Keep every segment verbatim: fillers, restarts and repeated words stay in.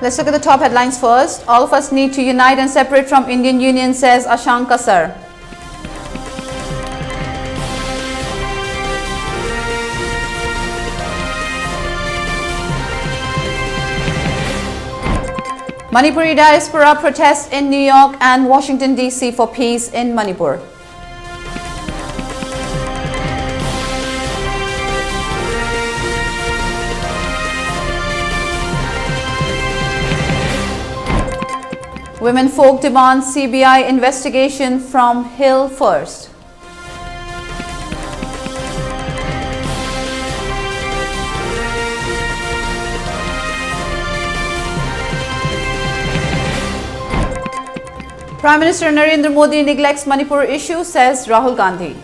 Let's look at the top headlines first. All of us need to unite and separate from Indian Union, says Ashank Kasar. Manipuri diaspora protests in New York and Washington, D C for peace in Manipur. Women folk demand C B I investigation from Hill First. Prime Minister Narendra Modi neglects Manipur issue, says Rahul Gandhi.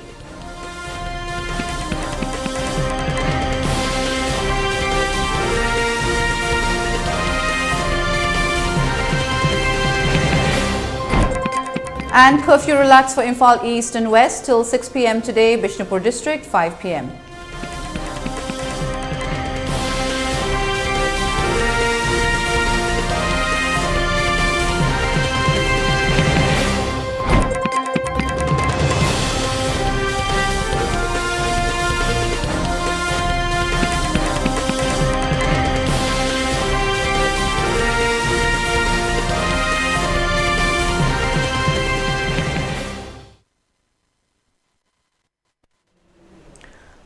And curfew relaxed for Imphal East and West till six p m today, Bishnupur District, five p m.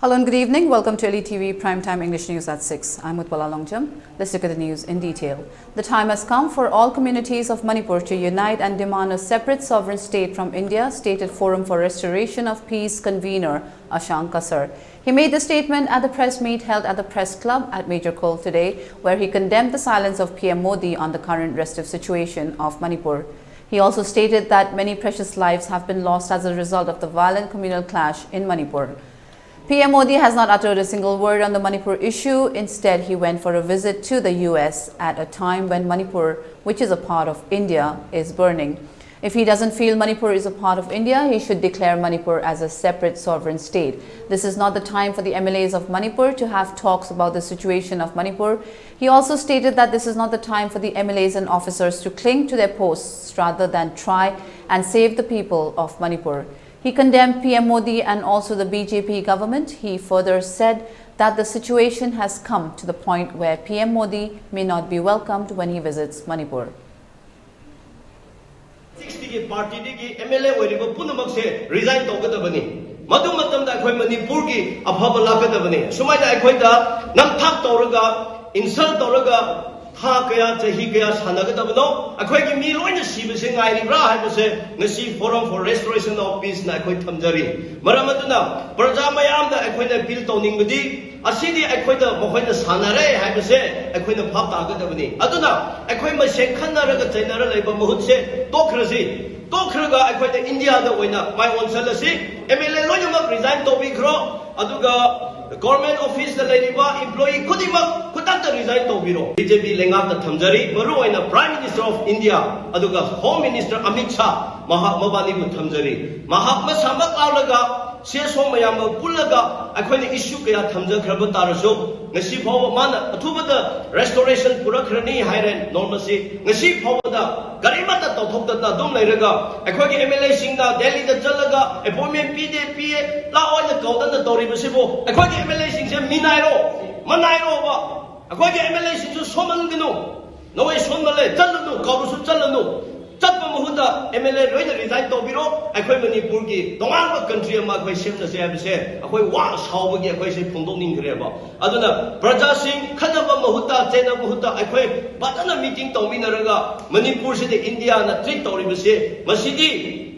Hello and good evening. Welcome to L E T V Primetime English News at six. I'm Utpala Longjam. Let's look at the news in detail. The time has come for all communities of Manipur to unite and demand a separate sovereign state from India, stated Forum for Restoration of Peace convener Ashank Kasar. He made the statement at the press meet held at the Press Club at Major Kol today, where he condemned the silence of P M Modi on the current restive situation of Manipur. He also stated that many precious lives have been lost as a result of the violent communal clash in Manipur. P M Modi has not uttered a single word on the Manipur issue. Instead, he went for a visit to the U S at a time when Manipur, which is a part of India, is burning. If he doesn't feel Manipur is a part of India, he should declare Manipur as a separate sovereign state. This is not the time for the M L As of Manipur to have talks about the situation of Manipur. He also stated that this is not the time for the M L As and officers to cling to their posts rather than try and save the people of Manipur. He condemned P M Modi and also the B J P government. He further said that the situation has come to the point where P M Modi may not be welcomed when he visits Manipur. ꯁꯤꯛꯁꯇꯤꯒꯤ ꯄꯥꯔꯇꯤꯗꯒꯤ M L A ꯑꯣꯏꯔꯤꯕ ꯄꯨꯝꯅꯃꯛꯁꯦ resign ꯇꯧꯒꯗꯕꯅꯤ꯫ ꯃꯗꯨ ꯃꯇꯝꯗ ꯑꯩꯈꯣꯏ ꯃꯅꯤꯄꯨꯔꯒꯤ ꯑꯐꯕ ꯂꯥꯛꯀꯗꯕꯅꯤ꯫ ꯁꯨꯃꯥꯏꯅ ꯑꯩꯈꯣꯏꯗ ꯅꯝꯊꯥꯛ ꯇꯧꯔꯒ, ꯏꯟꯁꯜ ꯇꯧꯔꯒ ꯊꯥ ꯀꯌꯥ, ꯆꯍꯤ ꯀꯌꯥ ꯁꯥꯟꯅꯒꯗꯕꯅꯣ? ꯑꯩꯈꯣꯏꯒꯤ ꯃꯤ ꯂꯣꯏꯅ ꯁꯤꯕꯁꯦ ꯉꯥꯏꯔꯤꯕ꯭ꯔꯥ ꯍꯥꯏꯕꯁꯦ ꯉꯁꯤ Forum for Restoration of Peaceꯅ ꯑꯩꯈꯣꯏ ꯊꯝꯖꯔꯤ꯫ ꯃꯔꯝ ꯑꯗꯨꯅ ꯄ꯭ꯔꯖꯥ ꯃꯌꯥꯝꯗ ꯑꯩꯈꯣꯏꯅ ꯑꯄꯤꯜ ꯇꯧꯅꯤꯡꯕꯗꯤ, ꯑꯁꯤꯗꯤ ꯑꯩꯈꯣꯏꯗ ꯃꯈꯣꯏꯅ ꯁꯥꯟꯅꯔꯦ ꯍꯥꯏꯕꯁꯦ ꯑꯩꯈꯣꯏꯅ ꯚꯥꯞ ꯇꯥꯒꯗꯕꯅꯤ꯫ ꯑꯗꯨꯅ ꯑꯩꯈꯣꯏ ꯃꯁꯦꯟ ꯈꯟꯅꯔꯒ ꯆꯩꯅꯔ ꯂꯩꯕ ꯃꯍꯨꯠꯁꯦ ꯇꯣꯛꯈ꯭ꯔꯁꯤ꯫ ꯇꯣꯛꯈ꯭ꯔꯒ ꯑꯩꯈꯣꯏꯅ ꯏꯟꯗꯤꯌꯥꯗ ꯑꯣꯏꯅ ꯃꯥꯏ ꯑꯣꯟꯁꯤꯜꯂꯁꯤ꯫ ꯑꯦꯝ ꯑꯦꯜ ꯑꯦ ꯂꯣꯏꯅꯃꯛ ꯔꯤꯖꯥꯏꯟ ꯇꯧꯕꯤꯈ꯭ꯔꯣ, ꯑꯗꯨꯒ ꯒꯣꯔꯃꯦꯟ ꯑꯣꯐꯤꯁꯇ ꯂꯩꯔꯤꯕ ꯏꯝꯄ꯭ꯂꯣꯌꯤ ꯈꯨꯗꯤꯡꯃꯛ ꯈꯨꯗꯛꯇ ꯔꯤꯖꯥꯏꯟ ꯇꯧꯕꯤꯔꯣ꯫ ꯕꯤ ꯖꯦ ꯄꯤ ꯂꯩꯉꯥꯛꯇ ꯊꯝꯖꯔꯤ, ꯃꯔꯨꯑꯣꯏꯅ Prime Minister of India ꯑꯗꯨꯒ Home Minister ꯑꯃꯤꯠ ꯁꯥꯍ, ꯃꯍꯥꯛ ꯃꯕꯥꯅꯤꯕꯨ ꯊꯝꯖꯔꯤ꯫ ꯃꯍꯥꯛ ꯃꯁꯥꯃꯛ ꯂꯥꯛꯂꯒ ꯁꯤ ꯑꯦꯁ ꯑꯣ ꯃꯌꯥꯝꯒ ꯄꯨꯜꯂꯒ ꯑꯩꯈꯣꯏꯅ ꯏꯁꯨ ꯀꯌꯥ ꯊꯝꯖꯈ꯭ꯔꯕ ꯇꯥꯔꯁꯨ, ꯉꯁꯤ ꯐꯥꯎꯕ ꯃꯥꯅ ꯑꯊꯨꯕꯗ ꯔꯦꯁꯇꯣꯔꯦꯁꯟ ꯄꯨꯔꯛꯈ꯭ꯔꯅꯤ ꯍꯥꯏꯔꯦ ꯅꯣꯔꯃꯜꯁꯤ꯫ ꯉꯁꯤ ꯐꯥꯎꯕꯗ ꯀꯔꯤꯃꯠꯇ ꯇꯧꯊꯣꯛꯇꯅ ꯑꯗꯨꯝ ꯂꯩꯔꯒ, ꯑꯩꯈꯣꯏꯒꯤ ꯑꯦꯝ ꯑꯦꯜ ꯑꯦꯁꯤꯡꯅ ꯗꯦꯜꯂꯤꯗ ꯆꯠꯂꯒ ꯑꯦꯄꯣꯏꯟꯃꯦꯟ ꯄꯤꯗꯦ, ꯄꯤꯌꯦ, ꯂꯥꯛꯑꯣ ꯍꯥꯏꯅ ꯀꯧꯗꯅ ꯇꯧꯔꯤꯕꯁꯤꯕꯨ, ꯑꯩꯈꯣꯏꯒꯤ ꯑꯦꯝ ꯑꯦꯜ ꯑꯦꯁꯤꯡꯁꯦ ꯃꯤꯅꯥꯏꯔꯣ? ꯃꯅꯥꯏꯔꯣꯕ? ꯑꯩꯈꯣꯏꯒꯤ ꯑꯦꯝ ꯑꯦꯜ ꯑꯦꯁꯤꯡꯁꯨ ꯁꯣꯟꯃꯟꯒꯅꯨ꯫ ꯅꯈꯣꯏ ꯁꯣꯟꯃꯜꯂꯦ, ꯆꯠꯂꯅꯨ, ꯀꯧꯔꯁꯨ ꯆꯠꯂꯅꯨ꯫ ꯆꯠꯄ ꯃꯍꯨꯠꯇ ꯑꯦꯝ ꯑꯦꯜ ꯑꯦ ꯂꯣꯏꯅ ꯔꯤꯖꯥꯏꯟ ꯇꯧꯕꯤꯔꯣ꯫ ꯑꯩꯈꯣꯏ ꯃꯅꯤꯄꯨꯔꯒꯤ ꯇꯣꯉꯥꯟꯕ ꯀꯟꯇ꯭ꯔꯤ ꯑꯃ ꯑꯩꯈꯣꯏ ꯁꯦꯝꯅꯁꯦ ꯍꯥꯏꯕꯁꯦ ꯑꯩꯈꯣꯏ ꯋꯥ ꯁꯥꯎꯕꯒꯤ ꯑꯩꯈꯣꯏꯁꯦ ꯐꯣꯡꯗꯣꯛꯅꯤꯡꯈ꯭ꯔꯦꯕ꯫ ꯑꯗꯨꯅ ꯄ꯭ꯔꯖꯥꯁꯤꯡ ꯈꯠꯅꯕ ꯃꯍꯨꯠꯇ, ꯆꯦꯟꯅꯕ ꯃꯍꯨꯠꯇ ꯑꯩꯈꯣꯏ ꯐꯖꯅ ꯃꯤꯇꯤꯡ ꯇꯧꯃꯤꯟꯅꯔꯒ ꯃꯅꯤꯄꯨꯔꯁꯤꯗ ꯏꯟꯗꯤꯌꯥꯅ ꯇ꯭ꯔꯤꯠ ꯇꯧꯔꯤꯕꯁꯦ, ꯃꯁꯤꯗꯤ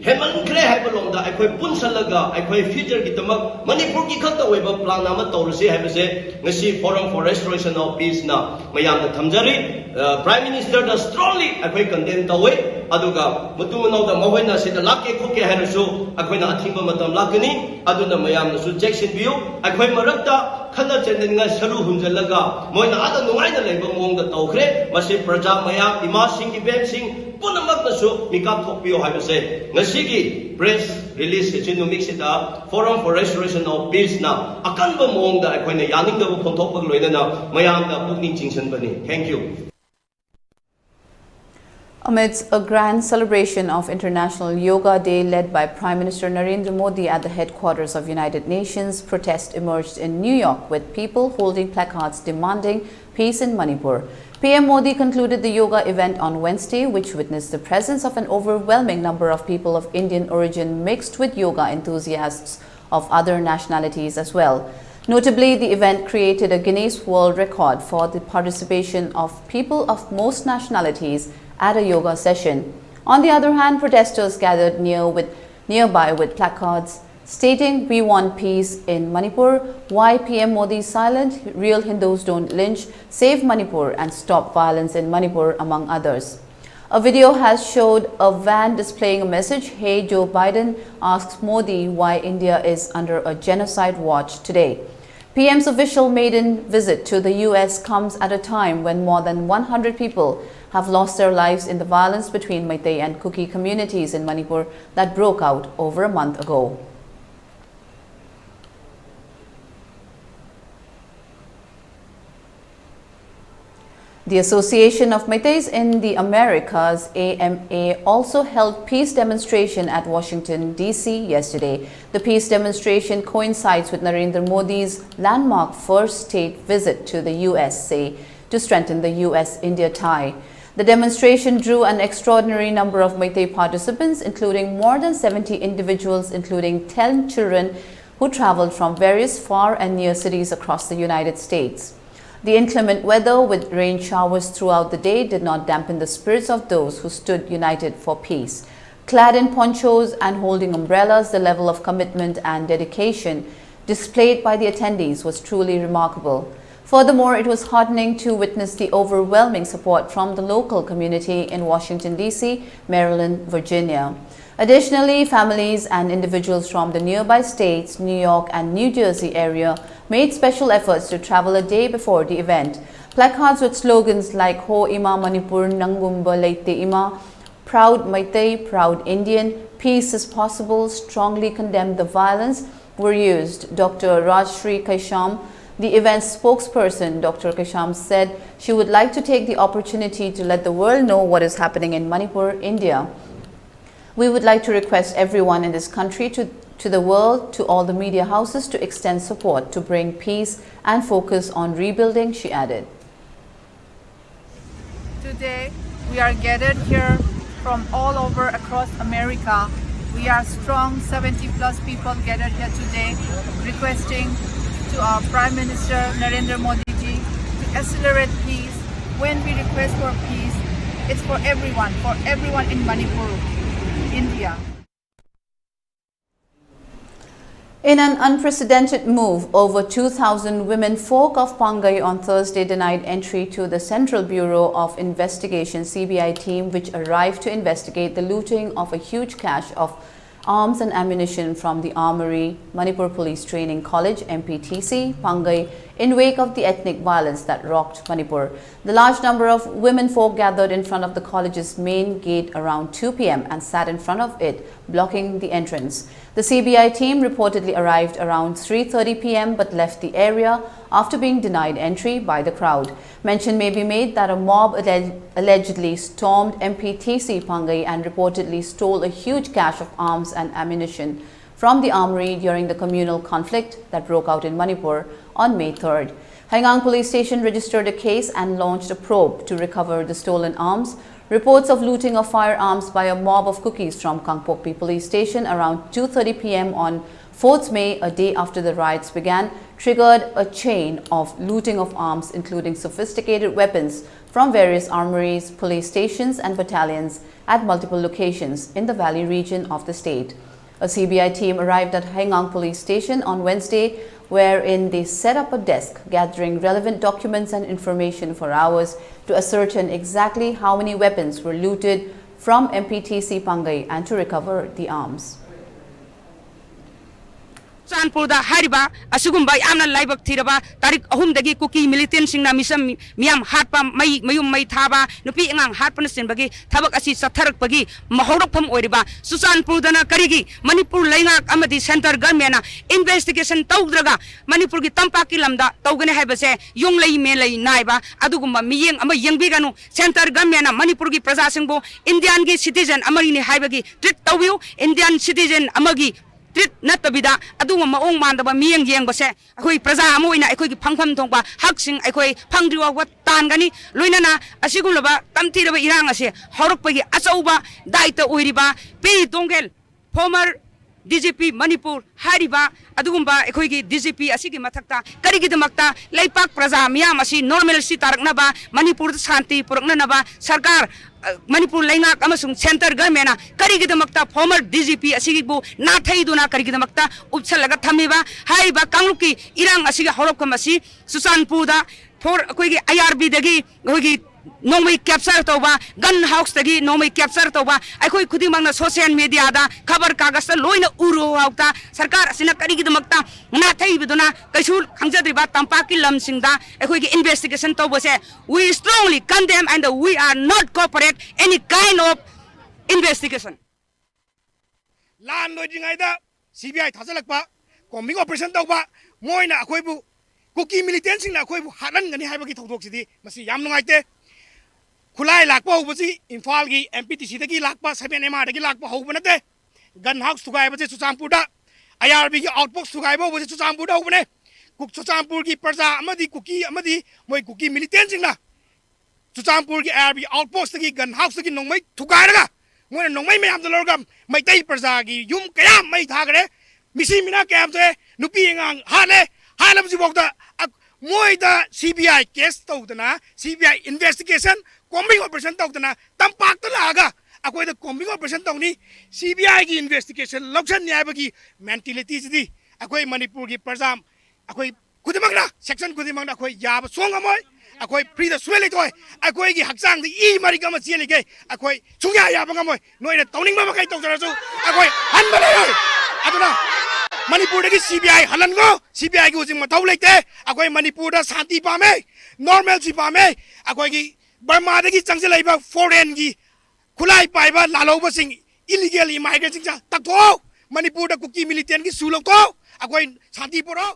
ꯍꯦꯟꯃꯟꯈ꯭ꯔꯦ ꯍꯥꯏꯕ ꯂꯣꯝꯗ ꯑꯩꯈꯣꯏ ꯄꯨꯟꯁꯜꯂꯒ ꯑꯩꯈꯣꯏ ꯐ꯭ꯌꯨꯆꯔꯒꯤꯗꯃꯛ ꯃꯅꯤꯄꯨꯔꯒꯤ ꯈꯛꯇ ꯑꯣꯏꯕ ꯄ꯭ꯂꯥꯟ ꯑꯃ ꯇꯧꯔꯁꯤ ꯍꯥꯏꯕꯁꯦ ꯉꯁꯤ Forum for Restoration of Peaceꯅ ꯃꯌꯥꯝꯗ ꯊꯝꯖꯔꯤ꯫ ꯑ, Prime Ministerꯗ strongly ꯑꯩꯈꯣꯏ ꯀꯟꯗꯦꯝ ꯇꯧꯋꯤ꯫ ꯑꯗꯨꯒ ꯃꯇꯨꯡ ꯃꯅꯥꯎꯗ ꯃꯈꯣꯏꯅ ꯁꯤꯗ ꯂꯥꯛꯀꯦ ꯈꯣꯠꯀꯦ ꯍꯥꯏꯔꯁꯨ ꯑꯩꯈꯣꯏꯅ ꯑꯊꯤꯡꯕ ꯃꯇꯝ ꯂꯥꯛꯀꯅꯤ꯫ ꯑꯗꯨꯅ ꯃꯌꯥꯝꯅꯁꯨ ꯆꯦꯛꯁꯤꯟꯕꯤꯌꯨ꯫ ꯑꯩꯈꯣꯏ ꯃꯔꯛꯇ ꯈꯠꯅ ꯆꯩꯅꯅꯤꯡꯉꯥꯏ ꯁꯔꯨ ꯍꯨꯟꯖꯜꯂꯒ ꯃꯣꯏꯅ ꯑꯥꯗ ꯅꯨꯡꯉꯥꯏꯅ ꯂꯩꯕ ꯃꯑꯣꯡꯗ ꯇꯧꯈ꯭ꯔꯦ꯫ ꯃꯁꯤ ꯄ꯭ꯔꯖꯥ ꯃꯌꯥꯝ, ꯏꯃꯥꯁꯤꯡ, ꯏꯕꯦꯟꯁꯤꯡ, ꯄꯨꯝꯅꯃꯛꯅꯁꯨ ꯃꯤꯀꯥꯞ ꯊꯣꯛꯄꯤꯌꯨ ꯍꯥꯏꯕꯁꯦ ꯉꯁꯤꯒꯤ press release ꯁꯤ ꯅꯨꯃꯤꯠꯁꯤꯗ Forum for Restoration of Peace ꯅ ꯑꯀꯟꯕ ꯃꯑꯣꯡꯗ ꯑꯩꯈꯣꯏꯅ ꯌꯥꯅꯤꯡꯗꯕ ꯐꯣꯡꯗꯣꯛꯄꯒ ꯂꯣꯏꯅꯅ ꯃꯌꯥꯝꯗ ꯄꯨꯛꯅꯤꯡ ꯆꯤꯡꯁꯤꯟꯕꯅꯤ꯫ Thank you. Amidst a grand celebration of International Yoga Day led by Prime Minister Narendra Modi at the headquarters of United Nations, protest emerged in New York with people holding placards demanding peace in Manipur. P M Modi concluded the yoga event on Wednesday, which witnessed the presence of an overwhelming number of people of Indian origin mixed with yoga enthusiasts of other nationalities as well. Notably, the event created a Guinness World Record for the participation of people of most nationalities at a yoga session. On the other hand, protesters gathered near with, nearby with placards stating, "We want peace in Manipur," "Why P M Modi is silent?" "Real Hindus don't lynch," "Save Manipur," and "Stop violence in Manipur," among others. A video has showed a van displaying a message, "Hey Joe Biden asks Modi why India is under a genocide watch today." P M's official maiden visit to the U S comes at a time when more than one hundred people have lost their lives in the violence between Meitei and Kuki communities in Manipur that broke out over a month ago. The Association of Meiteis in the Americas, A M A, also held peace demonstration at Washington, D C yesterday. The peace demonstration coincides with Narendra Modi's landmark first state visit to the U S A to strengthen the U S India tie. The demonstration drew an extraordinary number of Meitei participants, including more than seventy individuals, including ten children, who traveled from various far and near cities across the United States. The inclement weather, with rain showers throughout the day, did not dampen the spirits of those who stood united for peace. Clad in ponchos and holding umbrellas, the level of commitment and dedication displayed by the attendees was truly remarkable. Furthermore, it was heartening to witness the overwhelming support from the local community in Washington, D C, Maryland, Virginia. Additionally, families and individuals from the nearby states, New York and New Jersey area, made special efforts to travel a day before the event, Placards with slogans like Ho Ima Manipur, Nangumba Leite Ima, Proud Meitei, Proud Indian, Peace is Possible, Strongly Condemn the Violence were used. Doctor Rajshri Kaisham, the event's spokesperson, Doctor Kaisham said she would like to take the opportunity to let the world know what is happening in Manipur, India. We would like to request everyone in this country to, to the world, to all the media houses to extend support to bring peace and focus on rebuilding, she added. Today, we are gathered here from all over across America. We are strong seventy plus people gathered here today requesting to our Prime Minister Narendra Modi ji to accelerate peace. When we request for peace, it's for everyone, for everyone in Manipur, India. In an unprecedented move, over two thousand women folk of Pangai on Thursday denied entry to the Central Bureau of Investigation, C B I, team, which arrived to investigate the looting of a huge cache of arms and ammunition from the Armory, Manipur Police Training College, M P T C, Pangai, in wake of the ethnic violence that rocked Manipur. The large number of women folk gathered in front of the college's main gate around two p.m. and sat in front of it, blocking the entrance. The C B I team reportedly arrived around three thirty p.m. but left the area after being denied entry by the crowd. Mention may be made that a mob allegedly stormed M P T C Pangai and reportedly stole a huge cache of arms and ammunition from the armory during the communal conflict that broke out in Manipur on May third. Haigang Police Station registered a case and launched a probe to recover the stolen arms. Reports of looting of firearms by a mob of Kukis from Kangpokpi Police Station around two thirty p.m. on fourth May, a day after the riots began, triggered a chain of looting of arms, including sophisticated weapons, from various armories, police stations, and battalions at multiple locations in the valley region of the state. A C B I team arrived at Haigang Police Station on Wednesday, wherein they set up a desk, gathering relevant documents and information for hours to ascertain exactly how many weapons were looted from M P T C Pangai and to recover the arms. ꯆꯨꯔꯆꯥꯟꯄꯨꯔꯗ ꯍꯥꯏꯔꯤꯕ ꯑꯁꯤꯒꯨꯝꯕ ꯌꯥꯝꯅ ꯂꯥꯏꯕꯛ ꯊꯤꯔꯕ ꯇꯥꯔꯤꯛ ꯑꯍꯨꯝꯗꯒꯤ ꯀꯨꯀꯤ ꯃꯤꯂꯤꯇꯦꯟꯁꯤꯡꯅ ꯃꯤꯁꯝ ꯃꯤꯌꯥꯝ ꯍꯥꯠꯄ, ꯃꯩ, ꯃꯌꯨꯝ ꯃꯩ ꯊꯥꯕ, ꯅꯨꯄꯤ ꯑꯉꯥꯡ ꯍꯥꯠꯄꯅꯆꯤꯡꯕꯒꯤ ꯊꯕꯛ ꯑꯁꯤ ꯆꯠꯊꯔꯛꯄꯒꯤ ꯃ-, ꯍꯧꯔꯛꯐꯝ ꯑꯣꯏꯔꯤꯕ ꯆꯨꯔꯆꯥꯟꯄꯨꯔꯗꯅ ꯀꯔꯤꯒꯤ ꯃꯅꯤꯄꯨꯔ ꯂꯩꯉꯥꯛ ꯑꯃꯗꯤ centre governmentꯅ investigation ꯇꯧꯗ꯭ꯔꯒ ꯃꯅꯤꯄꯨꯔꯒꯤ ꯇꯝꯄꯥꯛꯀꯤ ꯂꯝꯗ ꯇꯧꯒꯅꯤ ꯍꯥꯏꯕꯁꯦ ꯌꯨꯝꯂꯩ ꯃꯦꯂꯩ ꯅꯥꯏꯕ ꯑꯗꯨꯒꯨꯝꯕ ꯃꯤꯠꯌꯦꯡ ꯑꯃ ꯌꯦꯡꯕꯤꯒꯅꯨ꯫ Centre governmentꯅ ꯃꯅꯤꯄꯨꯔꯒꯤ ꯄ꯭ꯔꯖꯥꯁꯤꯡꯕꯨ Indianꯒꯤ citizen ꯑꯃꯅꯤ ꯍꯥꯏꯕꯒꯤ treat ꯇꯧꯕꯤꯌꯨ꯫ Indian citizen ꯑꯃꯒꯤ treat ꯅꯠꯇꯕꯤꯗ ꯑꯗꯨꯒꯨꯝꯕ ꯃꯑꯣꯡ ꯃꯥꯟꯗꯕ ꯃꯤꯠꯌꯦꯡ ꯌꯦꯡꯕꯁꯦ ꯑꯩꯈꯣꯏ ꯄ꯭ꯔꯖꯥ ꯑꯃ ꯑꯣꯏꯅ ꯑꯩꯈꯣꯏꯒꯤ ꯐꯪꯐꯝ ꯊꯣꯛꯄ ꯍꯛꯁꯤꯡ ꯑꯩꯈꯣꯏ ꯐꯪꯗ꯭ꯔꯤ ꯐꯥꯎꯕ ꯇꯥꯟꯒꯅꯤ꯫ ꯂꯣꯏꯅꯅ ꯑꯁꯤꯒꯨꯝꯂꯕ ꯇꯝꯊꯤꯔꯕ ꯏꯔꯥꯡ ꯑꯁꯦ ꯍꯧꯔꯛꯄꯒꯤ ꯑꯆꯧꯕ ꯗꯥꯏꯇ ꯑꯣꯏꯔꯤꯕ ꯄꯤ ꯇꯣꯡꯒꯦꯜ, former D G P Manipur ꯍꯥꯏꯔꯤꯕ ꯑꯗꯨꯒꯨꯝꯕ ꯑꯩꯈꯣꯏꯒꯤ D G P ꯑꯁꯤꯒꯤ ꯃꯊꯛꯇ ꯀꯔꯤꯒꯤꯗꯃꯛꯇ ꯂꯩꯄꯥꯛ ꯄ꯭ꯔꯖꯥ ꯃꯤꯌꯥꯝ ꯑꯁꯤ normalcy ꯇꯥꯔꯛꯅꯕ, ꯃꯅꯤꯄꯨꯔꯗ ꯁꯥꯟꯇꯤ ꯄꯨꯔꯛꯅꯅꯕ ꯁꯔꯀꯥꯔ, ꯑ, ꯃꯅꯤꯄꯨꯔ ꯂꯩꯉꯥꯛ ꯑꯃꯁꯨꯡ centre governmentꯅ ꯀꯔꯤꯒꯤꯗꯃꯛꯇ former D G P ꯑꯁꯤꯕꯨ ꯅꯥꯊꯩꯗꯨꯅ ꯀꯔꯤꯒꯤꯗꯃꯛꯇ ꯎꯞꯁꯜꯂꯒ ꯊꯝꯃꯤꯕ? ꯍꯥꯏꯔꯤꯕ ꯀꯥꯡꯂꯨꯞꯀꯤ ꯏꯔꯥꯡ ꯑꯁꯤꯒꯤ ꯍꯧꯔꯛꯐꯝ ꯑꯁꯤ ꯆꯨꯔꯆꯥꯟꯄꯨꯔꯗ for ꯑꯩꯈꯣꯏꯒꯤ I R Bꯗꯒꯤ ꯑꯩꯈꯣꯏꯒꯤ ꯅꯣꯡꯃꯩ capture ꯇꯧꯕ, gun houseꯇꯒꯤ ꯅꯣꯡꯃꯩ capture ꯇꯧꯕ, ꯑꯩꯈꯣꯏ ꯈꯨꯗꯤꯡꯃꯛꯅ social mediaꯗ, ꯈꯕꯔ ꯀꯥꯒꯖꯇ ꯂꯣꯏꯅ ꯎꯔꯨ ꯍꯥꯎꯇ ꯁꯔꯀꯥꯔ ꯑꯁꯤꯅ ꯀꯔꯤꯒꯤꯗꯃꯛꯇ ꯅꯥꯊꯩꯕꯗꯨꯅ ꯀꯩꯁꯨ ꯈꯪꯖꯗ꯭ꯔꯤꯕ ꯇꯝꯄꯥꯛꯀꯤ ꯂꯝꯁꯤꯡꯗ ꯑꯩꯈꯣꯏꯒꯤ investigation ꯇꯧꯕꯁꯦ, we strongly condemn and we are not cooperate any kind of investigation. ꯂꯥꯟ ꯂꯣꯏꯗ꯭ꯔꯤꯉꯩꯗ C B I ꯊꯥꯖꯤꯜꯂꯛꯄ, combing operation ꯇꯧꯕ, ꯃꯣꯏꯅ ꯑꯩꯈꯣꯏꯕꯨ, ꯀꯨꯀꯤ militantꯁꯤꯡꯅ ꯑꯩꯈꯣꯏꯕꯨ ꯍꯥꯠꯍꯟꯒꯅꯤ ꯍꯥꯏꯕꯒꯤ ꯊꯧꯗꯣꯛꯁꯤꯗꯤ ꯃꯁꯤ ꯌꯥꯝ ꯅꯨꯡꯉꯥꯏꯇꯦ꯫ ꯈꯨꯠꯂꯥꯏ ꯂꯥꯛꯄ ꯍꯧꯕꯁꯤ ꯏꯝꯐꯥꯜꯒꯤ M P T Cꯗꯒꯤ ꯂꯥꯛꯄ, seven M Rꯗꯒꯤ ꯂꯥꯛꯄ ꯍꯧꯕ ꯅꯠꯇꯦ꯫ Gun house ꯊꯨꯒꯥꯏꯕꯁꯦ ꯆꯨꯔꯆꯥꯟꯄꯨꯔꯗ, I R Bꯒꯤ outpost ꯊꯨꯒꯥꯏꯕ ꯍꯧꯕꯁꯦ ꯆꯨꯔꯆꯥꯟꯄꯨꯔꯗ ꯍꯧꯕꯅꯦ꯫ ꯀꯨꯛ-, ꯆꯨꯔꯆꯥꯟꯄꯨꯔꯒꯤ ꯄ꯭ꯔꯖꯥ ꯑꯃꯗꯤ ꯀꯨꯀꯤ ꯑꯃꯗꯤ ꯃꯣꯏ ꯀꯨꯀꯤ militantꯁꯤꯡꯅ ꯆꯨꯔꯆꯥꯟꯄꯨꯔꯒꯤ I R B outpostꯇꯒꯤ, gun houseꯇꯒꯤ ꯅꯣꯡꯃꯩ ꯊꯨꯒꯥꯏꯔꯒ, ꯃꯣꯏꯅ ꯅꯣꯡꯃꯩ ꯃꯌꯥꯝꯗꯣ ꯂꯧꯔꯒ ꯃꯩꯇꯩ ꯄ꯭ꯔꯖꯥꯒꯤ ꯌꯨꯝ ꯀꯌꯥ ꯃꯩ ꯊꯥꯈꯔꯦ, ꯃꯤꯁꯤ ꯃꯤꯅꯥ ꯀꯌꯥꯝ ꯊꯣꯛꯑꯦ, ꯅꯨꯄꯤ ꯑꯉꯥꯡ ꯍꯥꯠꯂꯦ, ꯍꯥꯠꯂꯕꯁꯤꯐꯥꯎꯗ ꯑ-, ꯃꯣꯏꯗ C B I case ꯇꯧꯗꯅ, C B I investigation, combing operation ꯇꯧꯗꯅ, ꯇꯝꯄꯥꯛꯇ ꯂꯥꯛꯑꯒ ꯑꯩꯈꯣꯏꯗ combing operation ꯇꯧꯅꯤ, C B Iꯒꯤ investigation ꯂꯧꯁꯟꯅꯤ ꯍꯥꯏꯕꯒꯤ mentalityꯁꯤꯗꯤ ꯑꯩꯈꯣꯏ ꯃꯅꯤꯄꯨꯔꯒꯤ ꯄ꯭ꯔꯖꯥ, ꯑꯩꯈꯣꯏ ꯈꯨꯗꯤꯡꯃꯛꯅ, section ꯈꯨꯗꯤꯡꯃꯛꯅ ꯑꯩꯈꯣꯏ ꯌꯥꯕ ꯁꯨꯡ ꯉꯝꯃꯣꯏ꯫ ꯑꯩꯈꯣꯏ freeꯗ ꯁꯨꯡꯂꯩ ꯂꯩꯊꯣꯛꯑꯣꯏ꯫ ꯑꯩꯈꯣꯏꯒꯤ ꯍꯛꯆꯥꯡꯗ ꯏ ꯃꯔꯤꯛ ꯑꯃ ꯆꯦꯜꯂꯤꯈꯩ ꯑꯩꯈꯣꯏ ꯁꯨꯡꯌꯥ ꯌꯥꯕ ꯉꯝꯃꯣꯏ꯫ ꯅꯣꯏꯅ ꯇꯧꯅꯤꯡꯕ ꯃꯈꯩ ꯇꯧꯖꯔꯁꯨ ꯑꯩꯈꯣꯏ ꯍꯟꯕ ꯂꯩꯔꯣꯏ꯫ ꯑꯗꯨꯅ ꯃꯅꯤꯄꯨꯔꯗꯒꯤ ꯁꯤ ꯕꯤ ꯑꯥꯏ ꯍꯜꯍꯟꯈꯣ꯫ ꯁꯤ ꯕꯤ ꯑꯥꯏꯒꯤ ꯍꯧꯖꯤꯛ ꯃꯊꯧ ꯂꯩꯇꯦ꯫ ꯑꯩꯈꯣꯏ ꯃꯅꯤꯄꯨꯔꯗ ꯁꯥꯟꯇꯤ ꯄꯥꯝꯃꯦ, ꯅꯣꯔꯃꯦꯜꯁꯤ ꯄꯥꯝꯃꯦ꯫ ꯑꯩꯈꯣꯏꯒꯤ ꯕꯔꯃꯥꯗꯒꯤ ꯆꯪꯁꯤꯜꯂꯛꯏꯕ ꯐꯣꯔꯦꯟꯒꯤ ꯈꯨꯠꯂꯥꯏ ꯄꯥꯏꯕ ꯂꯥꯜꯍꯧꯕꯁꯤꯡ, ꯏꯂꯤꯒꯦꯜ ꯏꯃꯥꯏꯒ꯭ꯔꯦꯟꯁꯤꯡꯁꯦ ꯇꯛꯊꯣꯛꯑꯣ꯫ ꯃꯅꯤꯄꯨꯔꯗ ꯀꯨꯀꯤ ꯃꯤꯂꯤꯇꯦꯟꯒꯤ ꯁꯨ ꯂꯧꯊꯣꯛꯑꯣ꯫ ꯑꯩꯈꯣꯏ ꯁꯥꯟꯇꯤ ꯄꯨꯔꯛꯑꯣ꯫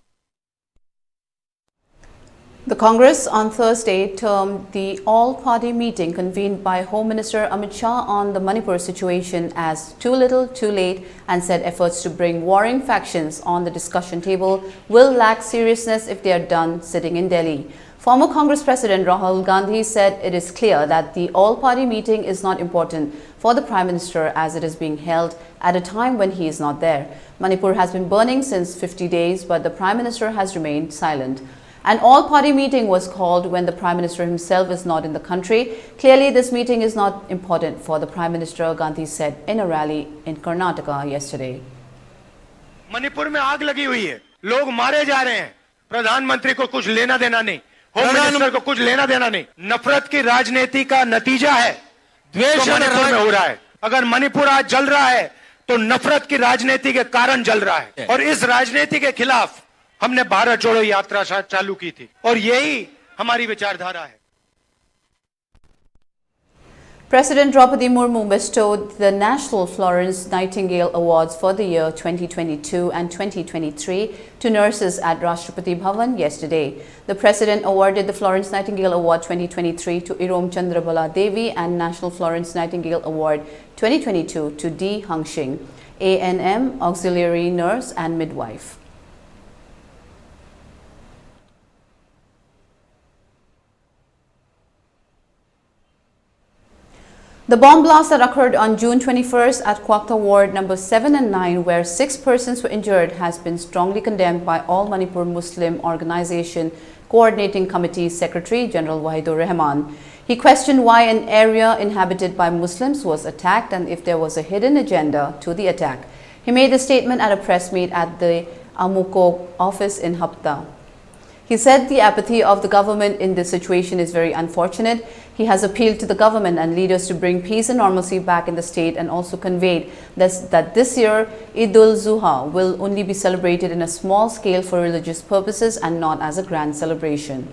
The Congress on Thursday termed the all party meeting convened by Home Minister Amit Shah on the Manipur situation as too little, too late, and said efforts to bring warring factions on the discussion table will lack seriousness if they are done sitting in Delhi. Former Congress President Rahul Gandhi said it is clear that the all party meeting is not important for the Prime Minister as it is being held at a time when he is not there. Manipur has been burning since fifty days, but the Prime Minister has remained silent. An all party meeting was called when the Prime Minister himself is not in the country. Clearly, this meeting is not important for the Prime Minister, Gandhi said in a rally in Karnataka yesterday. Manipur में आग लगी हुई है, लोग मारे जा रहे हैं। प्रधानमंत्री को कुछ लेना देना नहीं, होम मिनिस्टर को कुछ लेना देना नहीं। नफरत की राजनीति का नतीजा है जो मणिपुर में हो रहा है। अगर मणिपुर आज जल रहा है तो नफरत की राजनीति के कारण जल रहा है। और इस राजनीति के खिलाफ हमने भारत जोड़ो यात्रा चा- चालू की थी और यही हमारी विचारधारा है। President Draupadi Murmu bestowed the National Florence Nightingale Awards for the year twenty twenty-two and twenty twenty-three to nurses at Rashtrapati Bhavan yesterday. The president awarded the Florence Nightingale Award twenty twenty-three to Irom Chandrabala Devi and National Florence Nightingale Award twenty twenty-two to D Hangshing, A N M, auxiliary nurse and midwife. The bomb blast that occurred on June twenty-first at Kwakta Ward number seven and nine, where six persons were injured, has been strongly condemned by All Manipur Muslim Organization Coordinating Committee Secretary General Wahidur Rahman. He questioned why an area inhabited by Muslims was attacked and if there was a hidden agenda to the attack. He made the statement at a press meet at the AMUCO office in Hapta. He said the apathy of the government in this situation is very unfortunate. He has appealed to the government and leaders to bring peace and normalcy back in the state and also conveyed this, that this year Eid ul Zuha will only be celebrated in a small scale for religious purposes and not as a grand celebration.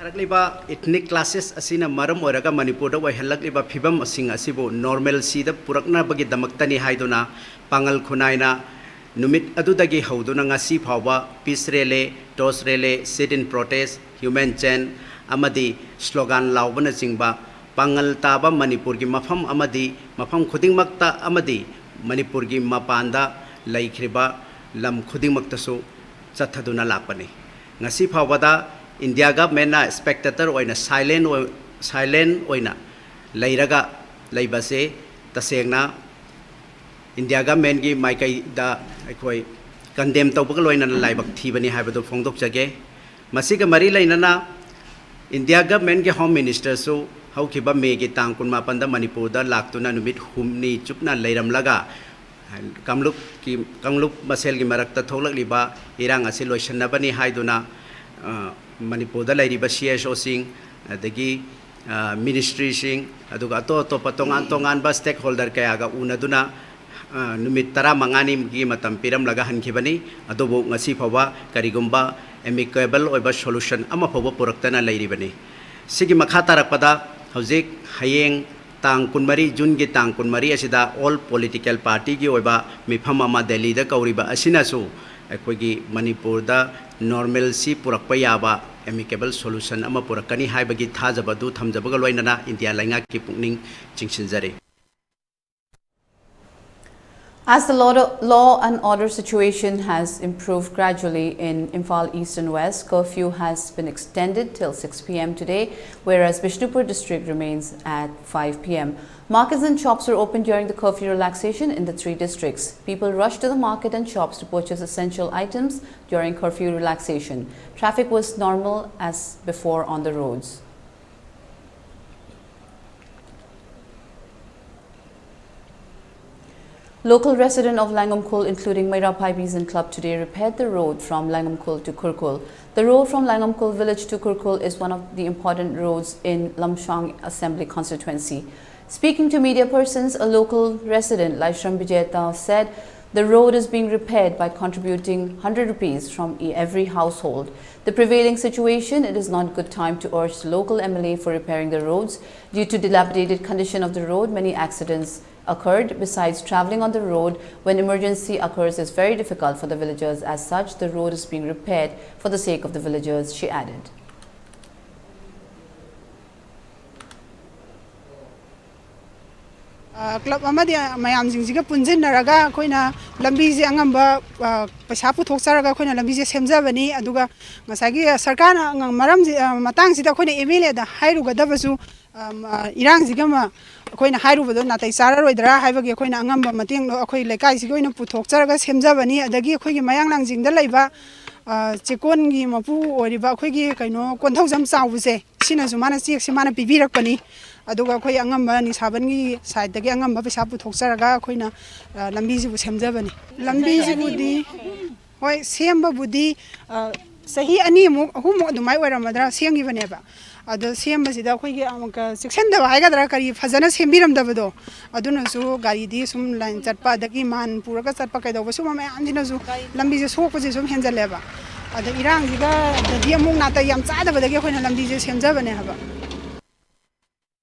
ꯍꯥꯏꯔꯛꯂꯤꯕ ethnic clashes ꯑꯁꯤꯅ ꯃꯔꯝ ꯑꯣꯏꯔꯒ ꯃꯅꯤꯄꯨꯔꯗ ꯑꯣꯏꯍꯜꯂꯛꯂꯤꯕ ꯐꯤꯕꯝꯁꯤꯡ ꯑꯁꯤꯕꯨ normalcyꯗ ꯄꯨꯔꯛꯅꯕꯒꯤꯗꯃꯛꯇꯅꯤ ꯍꯥꯏꯗꯨꯅ ꯄꯥꯉꯜ ꯈꯨꯟꯅꯥꯏꯅ ꯅꯨꯃꯤꯠ ꯑꯗꯨꯗꯒꯤ ꯍꯧꯗꯨꯅ ꯉꯁꯤ ꯐꯥꯎꯕ peace rally, torch rally, sit-in protest, human chain ꯑꯃꯗꯤ slogan ꯂꯥꯎꯕꯅꯆꯤꯡꯕ ꯄꯥꯉꯜ ꯇꯥꯕ ꯃꯅꯤꯄꯨꯔꯒꯤ ꯃꯐꯝ ꯑꯃꯗꯤ ꯃꯐꯝ ꯈꯨꯗꯤꯡꯃꯛꯇ ꯑꯃꯗꯤ ꯃꯅꯤꯄꯨꯔꯒꯤ ꯃꯄꯥꯟꯗ ꯂꯩꯈ꯭ꯔꯤꯕ ꯂꯝ ꯈꯨꯗꯤꯡꯃꯛꯇꯁꯨ ꯆꯠꯊꯗꯨꯅ ꯂꯥꯛꯄꯅꯤ꯫ ꯉꯁꯤ ꯐꯥꯎꯕꯗ India governmentꯅ spectator ꯑꯣꯏꯅ silent ꯑꯣꯏ-, silent ꯑꯣꯏꯅ ꯂꯩꯔꯒ ꯂꯩꯕꯁꯦ ꯇꯁꯦꯡꯅ India governmentꯀꯤ ꯃꯥꯏꯀꯩꯗ ꯑꯩꯈꯣꯏ condemn ꯇꯧꯕꯒ ꯂꯣꯏꯅꯅ ꯂꯥꯏꯕꯛ ꯊꯤꯕꯅꯤ ꯍꯥꯏꯕꯗꯨ ꯐꯣꯡꯗꯣꯛꯆꯒꯦ꯫ ꯃꯁꯤꯒ ꯃꯔꯤ ꯂꯩꯅꯅ India governmentꯀꯤ Home Ministerꯁꯨ ꯍꯧꯈꯤꯕ Mayꯒꯤ ꯇꯥꯡ ꯀꯨꯟꯃꯥꯄꯟꯗ ꯃꯅꯤꯄꯨꯔꯗ ꯂꯥꯛꯇꯨꯅ ꯅꯨꯃꯤꯠ ꯍꯨꯝꯅꯤ ꯆꯨꯞꯅ ꯂꯩꯔꯝꯂꯒ ꯀꯥꯡꯂꯨꯞꯀꯤ, ꯀꯥꯡꯂꯨꯞ ꯃꯁꯦꯜꯒꯤ ꯃꯔꯛꯇ ꯊꯣꯛꯂꯛꯂꯤꯕ ꯏꯔꯥꯡ ꯑꯁꯤ ꯂꯣꯏꯁꯤꯟꯅꯕꯅꯤ ꯍꯥꯏꯗꯨꯅ, ꯑ, ꯃꯅꯤꯄꯨꯔꯗ ꯂꯩꯔꯤꯕ CSOꯁꯤꯡ, ꯑꯗꯒꯤ, ꯑ, ministryꯁꯤꯡ, ꯑꯗꯨꯒ ꯑꯇꯣꯞ ꯑꯇꯣꯞꯄ ꯇꯣꯉꯥꯟ ꯇꯣꯉꯥꯟꯕ stakeholder ꯀꯌꯥꯒ ꯎꯅꯗꯨꯅ, ꯑ, ꯅꯨꯃꯤꯠ ꯇꯔꯥꯃꯉꯥꯅꯤꯒꯤ ꯃꯇꯝ ꯄꯤꯔꯝꯂꯒ ꯍꯟꯈꯤꯕꯅꯤ꯫ ꯑꯗꯨꯕꯨ ꯉꯁꯤ ꯐꯥꯎꯕ ꯀꯔꯤꯒꯨꯝꯕ amicable ꯑꯣꯏꯕ solution ꯑꯃ ꯐꯥꯎꯕ ꯄꯨꯔꯛꯇꯅ ꯂꯩꯔꯤꯕꯅꯤ꯫ ꯁꯤꯒꯤ ꯃꯈꯥ ꯇꯥꯔꯛꯄꯗ ꯍꯧꯖꯤꯛ ꯍꯌꯦꯡ ꯇꯥꯡ ꯀꯨꯟꯃꯔꯤ, Juneꯒꯤ ꯇꯥꯡ ꯀꯨꯟꯃꯔꯤ ꯑꯁꯤꯗ all political partyꯒꯤ ꯑꯣꯏꯕ ꯃꯤꯐꯝ ꯑꯃ ꯗꯦꯜꯂꯤꯗ ꯀꯧꯔꯤꯕ ꯑꯁꯤꯅꯁꯨ ꯑꯩꯈꯣꯏꯒꯤ ꯃꯅꯤꯄꯨꯔꯗ normalcy ꯄꯨꯔꯛꯄ ꯌꯥꯕ amicable solution ꯑꯃ ꯄꯨꯔꯛꯀꯅꯤ ꯍꯥꯏꯕꯒꯤ ꯊꯥꯖꯕ ꯑꯗꯨ ꯊꯝꯖꯕꯒ ꯂꯣꯏꯅꯅ India ꯂꯩꯉꯥꯛꯀꯤ ꯄꯨꯛꯅꯤꯡ ꯆꯤꯡꯁꯤꯟꯖꯔꯤ꯫ As the law, law and order situation has improved gradually in Imphal East and West, curfew has been extended till six p.m. today, whereas Bishnupur district remains at five p.m. Markets and shops were open during the curfew relaxation in the three districts. People rushed to the market and shops to purchase essential items during curfew relaxation. Traffic was normal as before on the roads. Local resident of Langumkhul, including Meira Phaibijan Club, today repaired the road from Langumkhul to Khurkhul. The road from Langumkhul village to Khurkhul is one of the important roads in Lamshang Assembly Constituency. Speaking to media persons, a local resident, Laishram Bijeta, said the road is being repaired by contributing one hundred rupees from e- every household. The prevailing situation, it is not good time to urge the local M L A for repairing the roads. Due to dilapidated condition of the road, many accidents occurred. Besides, traveling on the road when emergency occurs is very difficult for the villagers. As such, the road is being repaired for the sake of the villagers, she added. Club ꯑꯃꯗꯤ ꯃꯌꯥꯝꯁꯤꯡꯁꯤꯒ ꯄꯨꯟꯁꯤꯟꯅꯔꯒ ꯑꯩꯈꯣꯏꯅ ꯂꯝꯕꯤꯁꯦ ꯑꯉꯝꯕ ꯄꯩꯁꯥ ꯄꯨꯊꯣꯛꯆꯔꯒ ꯑꯩꯈꯣꯏꯅ ꯂꯝꯕꯤꯁꯦ ꯁꯦꯝꯖꯕꯅꯤ꯫ ꯑꯗꯨꯒ ꯉꯁꯥꯏꯒꯤ ꯁꯔꯀꯥꯔꯅ ꯃꯔꯝꯁꯤ ꯃꯇꯥꯡꯁꯤꯗ ꯑꯩꯈꯣꯏꯅ ꯑꯦꯝ ꯑꯦꯜ ꯑꯦꯗ ꯍꯥꯏꯔꯨꯒꯗꯕꯁꯨ ꯏꯔꯥꯡꯁꯤꯒ ꯑꯩꯈꯣꯏꯅ ꯍꯥꯏꯔꯨꯕꯗꯣ ꯅꯥꯇꯩ ꯆꯥꯔꯔꯣꯏꯗ꯭ꯔꯥ ꯍꯥꯏꯕꯒꯤ ꯑꯩꯈꯣꯏꯅ ꯑꯉꯝꯕ ꯃꯇꯦꯡꯗꯣ ꯑꯩꯈꯣꯏ ꯂꯩꯀꯥꯏꯁꯤꯒꯤ ꯑꯣꯏꯅ ꯄꯨꯊꯣꯛꯆꯔꯒ ꯁꯦꯝꯖꯕꯅꯤ꯫ ꯑꯗꯒꯤ ꯑꯩꯈꯣꯏꯒꯤ ꯃꯌꯥꯡ ꯂꯥꯡꯖꯤꯡꯗ ꯂꯩꯕ ꯆꯦꯛꯀꯣꯟꯒꯤ ꯃꯄꯨ ꯑꯣꯏꯔꯤꯕ ꯑꯩꯈꯣꯏꯒꯤ ꯀꯩꯅꯣ ꯀꯣꯟꯊꯧꯖꯝ ꯆꯥꯎꯕꯁꯦ, ꯁꯤꯅꯁꯨ ꯃꯥꯅ ꯆꯦꯛꯁꯦ ꯃꯥꯅ ꯄꯤꯕꯤꯔꯛꯄꯅꯤ꯫ ꯑꯗꯨꯒ ꯑꯩꯈꯣꯏ ꯑꯉꯝꯕ ꯅꯤꯁꯥꯕꯟꯒꯤ ꯁꯥꯏꯠꯇꯒꯤ ꯑꯉꯝꯕ ꯄꯩꯁꯥ ꯄꯨꯊꯣꯛꯆꯔꯒ ꯑꯩꯈꯣꯏꯅ ꯂꯝꯕꯤꯁꯤꯕꯨ ꯁꯦꯝꯖꯕꯅꯤ꯫ ꯂꯝꯕꯤꯁꯤꯕꯨꯗꯤ ꯍꯣꯏ, ꯁꯦꯝꯕꯕꯨꯗꯤ ꯆꯍꯤ ꯑꯅꯤꯃꯨꯛ ꯑꯍꯨꯝꯃꯨꯛ ꯑꯗꯨꯃꯥꯏꯅ ꯑꯣꯏꯔꯝꯃꯗ꯭ꯔꯥ ꯁꯦꯝꯈꯤꯕꯅꯦꯕ꯫ ꯑꯗꯣ ꯁꯦꯝꯕꯁꯤꯗ ꯑꯩꯈꯣꯏꯒꯤ ꯆꯦꯛꯁꯤꯟꯗꯕ ꯍꯥꯏꯒꯗ꯭ꯔꯥ, ꯀꯔꯤ ꯐꯖꯅ ꯁꯦꯝꯕꯤꯔꯝꯗꯕꯗꯣ, ꯑꯗꯨꯅꯁꯨ ꯒꯥꯔꯤꯗꯤ ꯁꯨꯝ ꯂꯥꯏꯟ ꯆꯠꯄ, ꯑꯗꯒꯤ ꯃꯥꯟ ꯄꯨꯔꯒ ꯆꯠꯄ ꯀꯩꯗꯧꯕ, ꯁꯨꯝꯕ ꯃꯌꯥꯝꯁꯤꯅꯁꯨ ꯂꯝꯕꯤꯁꯦ ꯁꯣꯛꯄꯁꯦ ꯁꯨꯝ ꯍꯦꯟꯖꯜꯂꯦꯕ꯫ ꯑꯗ ꯏꯔꯥꯡꯁꯤꯒꯗꯤ ꯑꯃꯨꯛ ꯅꯥꯇꯩ ꯌꯥꯝ ꯆꯥꯗꯕꯗꯒꯤ ꯑꯩꯈꯣꯏꯅ ꯂꯝꯕꯤꯁꯦ ꯁꯦꯝꯖꯕꯅꯦ ꯍꯥꯏꯕ꯫